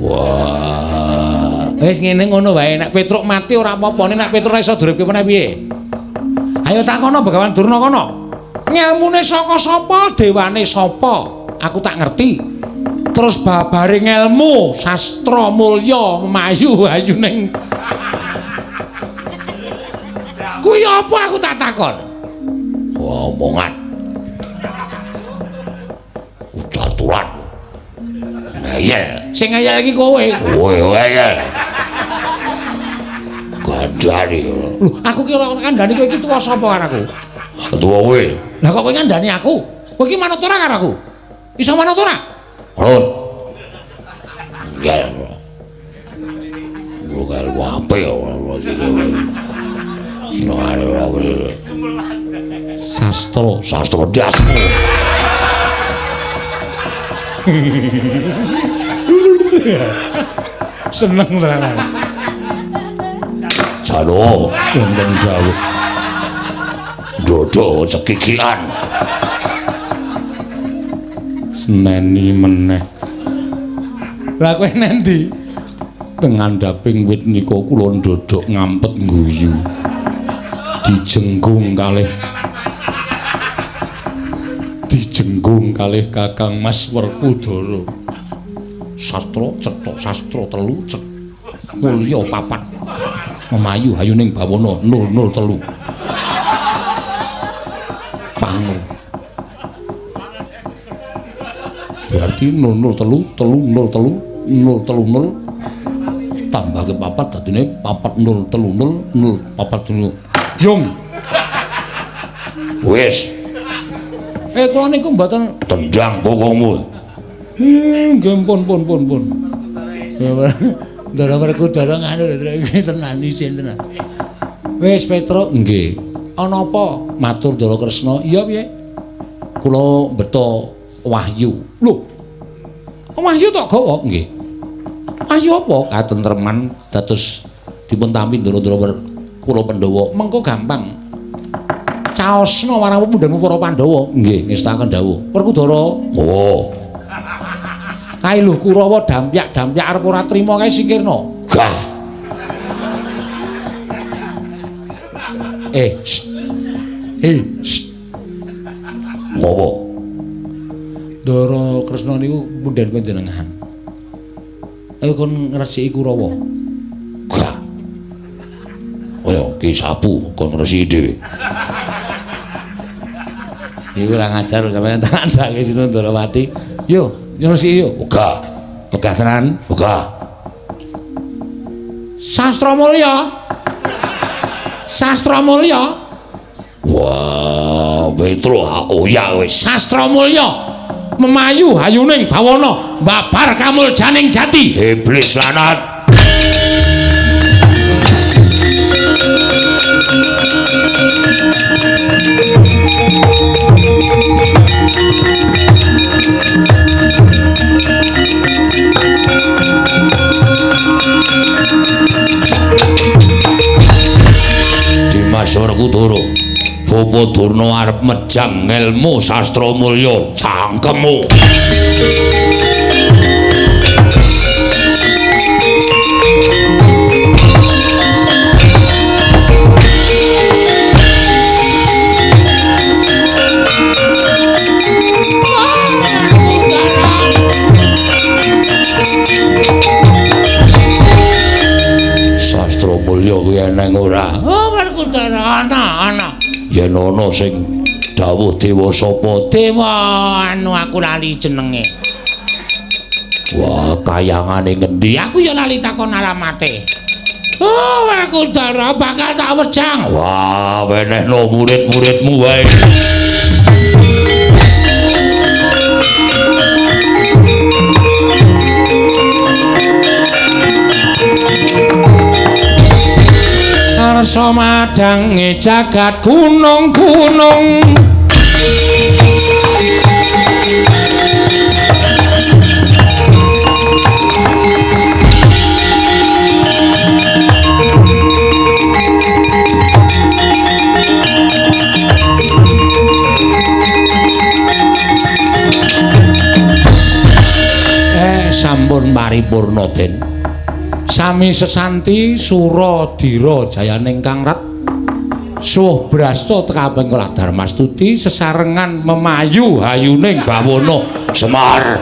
Wah. Wis ngene ngono wae, nek Petruk mati ora apa-apa, nek Petruk ora iso duripke meneh piye? Ayo takono Begawan Durna kono. Ngelmune saka sapa, dewane sapa? Aku tak ngerti. Terus babare ngelmu sastra mulya memayu ayuning Kuwi apa aku tak takon? Omongan. Ujar-turan. Ngeyel. Sing ngeyel iki kowe. Kowe ngeyel. Gandani. Lho, aku ki ora kandhani kowe iki tuwa sapa karo aku? Tuwa kowe. Lah kok kowe ngandani aku? Kowe iki manut ora karo aku? Iso manut ora? Manut. Ngeyel. Bukan wape ya. Sastra, sastra dasmu. Seneng tenan. Jalo wonten dawuh. Dodo cekikian. Seneni meneh. Lah kowe nendi? Teng ngandhaping wit nika kula ndodhok ngampet ngguyu. Dijenggung kalih Kakang Mas Werkudara. Sastra cetha sastra telu cet mulya papat. Memayu hayuning bawana 003. Pangur. Berarti 003 303 030 tambah ke papat dadine 4030 040. Jung. Wis. Kula niku mboten tendang pokokmu. Nggih pun. Ndara Werkudara nganu iki tenan isin tenan. Wis Petruk nggih. Ana apa? Matur Ndara Kresna. Iya piye? Kula mbeta wahyu. Lho. Wahyu tok gawa? Nggih. Wahyu apa? Katentreman dados dipun tampi ndara-ndara kula Pandhawa. Mengko gampang. Caosna marang pundhenmu para Pandhawa. Nggih, ngestakaken dawuh. Werkudara. Oh. Kae lho Kurawa dampyak-dampyak arep ora trima kae singkirna. Gah. Ngopo? Ndara Kresna niku pundhen panjenengan. Ayo kon ngresiki Kurawa. Gah. Ayo ki sapu kon ngresiki dhewe. Iku ora ngajar sampeyan tak kandhake sinten Ndarawati. Yo, ngresiki yo. Ogah. Ogah tenan. Ogah. Sastra Mulya. Sastra Mulya. Wah, Petro oya wis. Sastra Mulya. Memayu hayuning bawana babar kamuljaning jati. Iblis lanat. Dimas Werkudara, Bapa Durna arep mejang ngelmu sastra mulya cangkemmu. Sastra mulya kuwi eneng ora? Oh, Werkudara ana. Yen ana sing dawuh dewa sapa? Dewa anu aku lali jenenge. Wah, kayangane ngendi? Aku ya lali takon alamate. Oh, Werkudara bakal tak wejang. Wah, wenehno murid-muridmu wae. Karsa madange jagat gunung-gunung. Sampun paripurna Den. Sami sesanti sura dira jayaning Kang Rat. Suh brasta tekaping kula Darmastuti sesarengan memayu hayuning bawana Semar.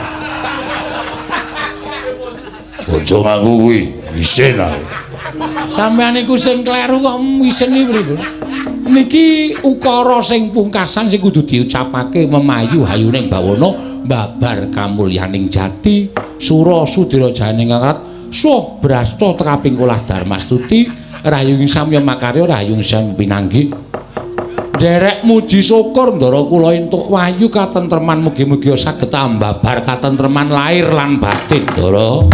Aja nganggo kuwi, isin aku. Sampeyan niku sing kleru kok iseni pripun? Niki ukara sing pungkasan sing kudu diucapake memayu hayuning bawana babar kamulyaning jati sura sudira janing kangrat suh brasta tekaping kolah darmastuti rahayung samya makarya rahayung samya pinanggih. Nderek muji syukur ndara kula entuk wahyu katentreman, mugi-mugi saged ambabar katentreman lahir lan batin, Ndara.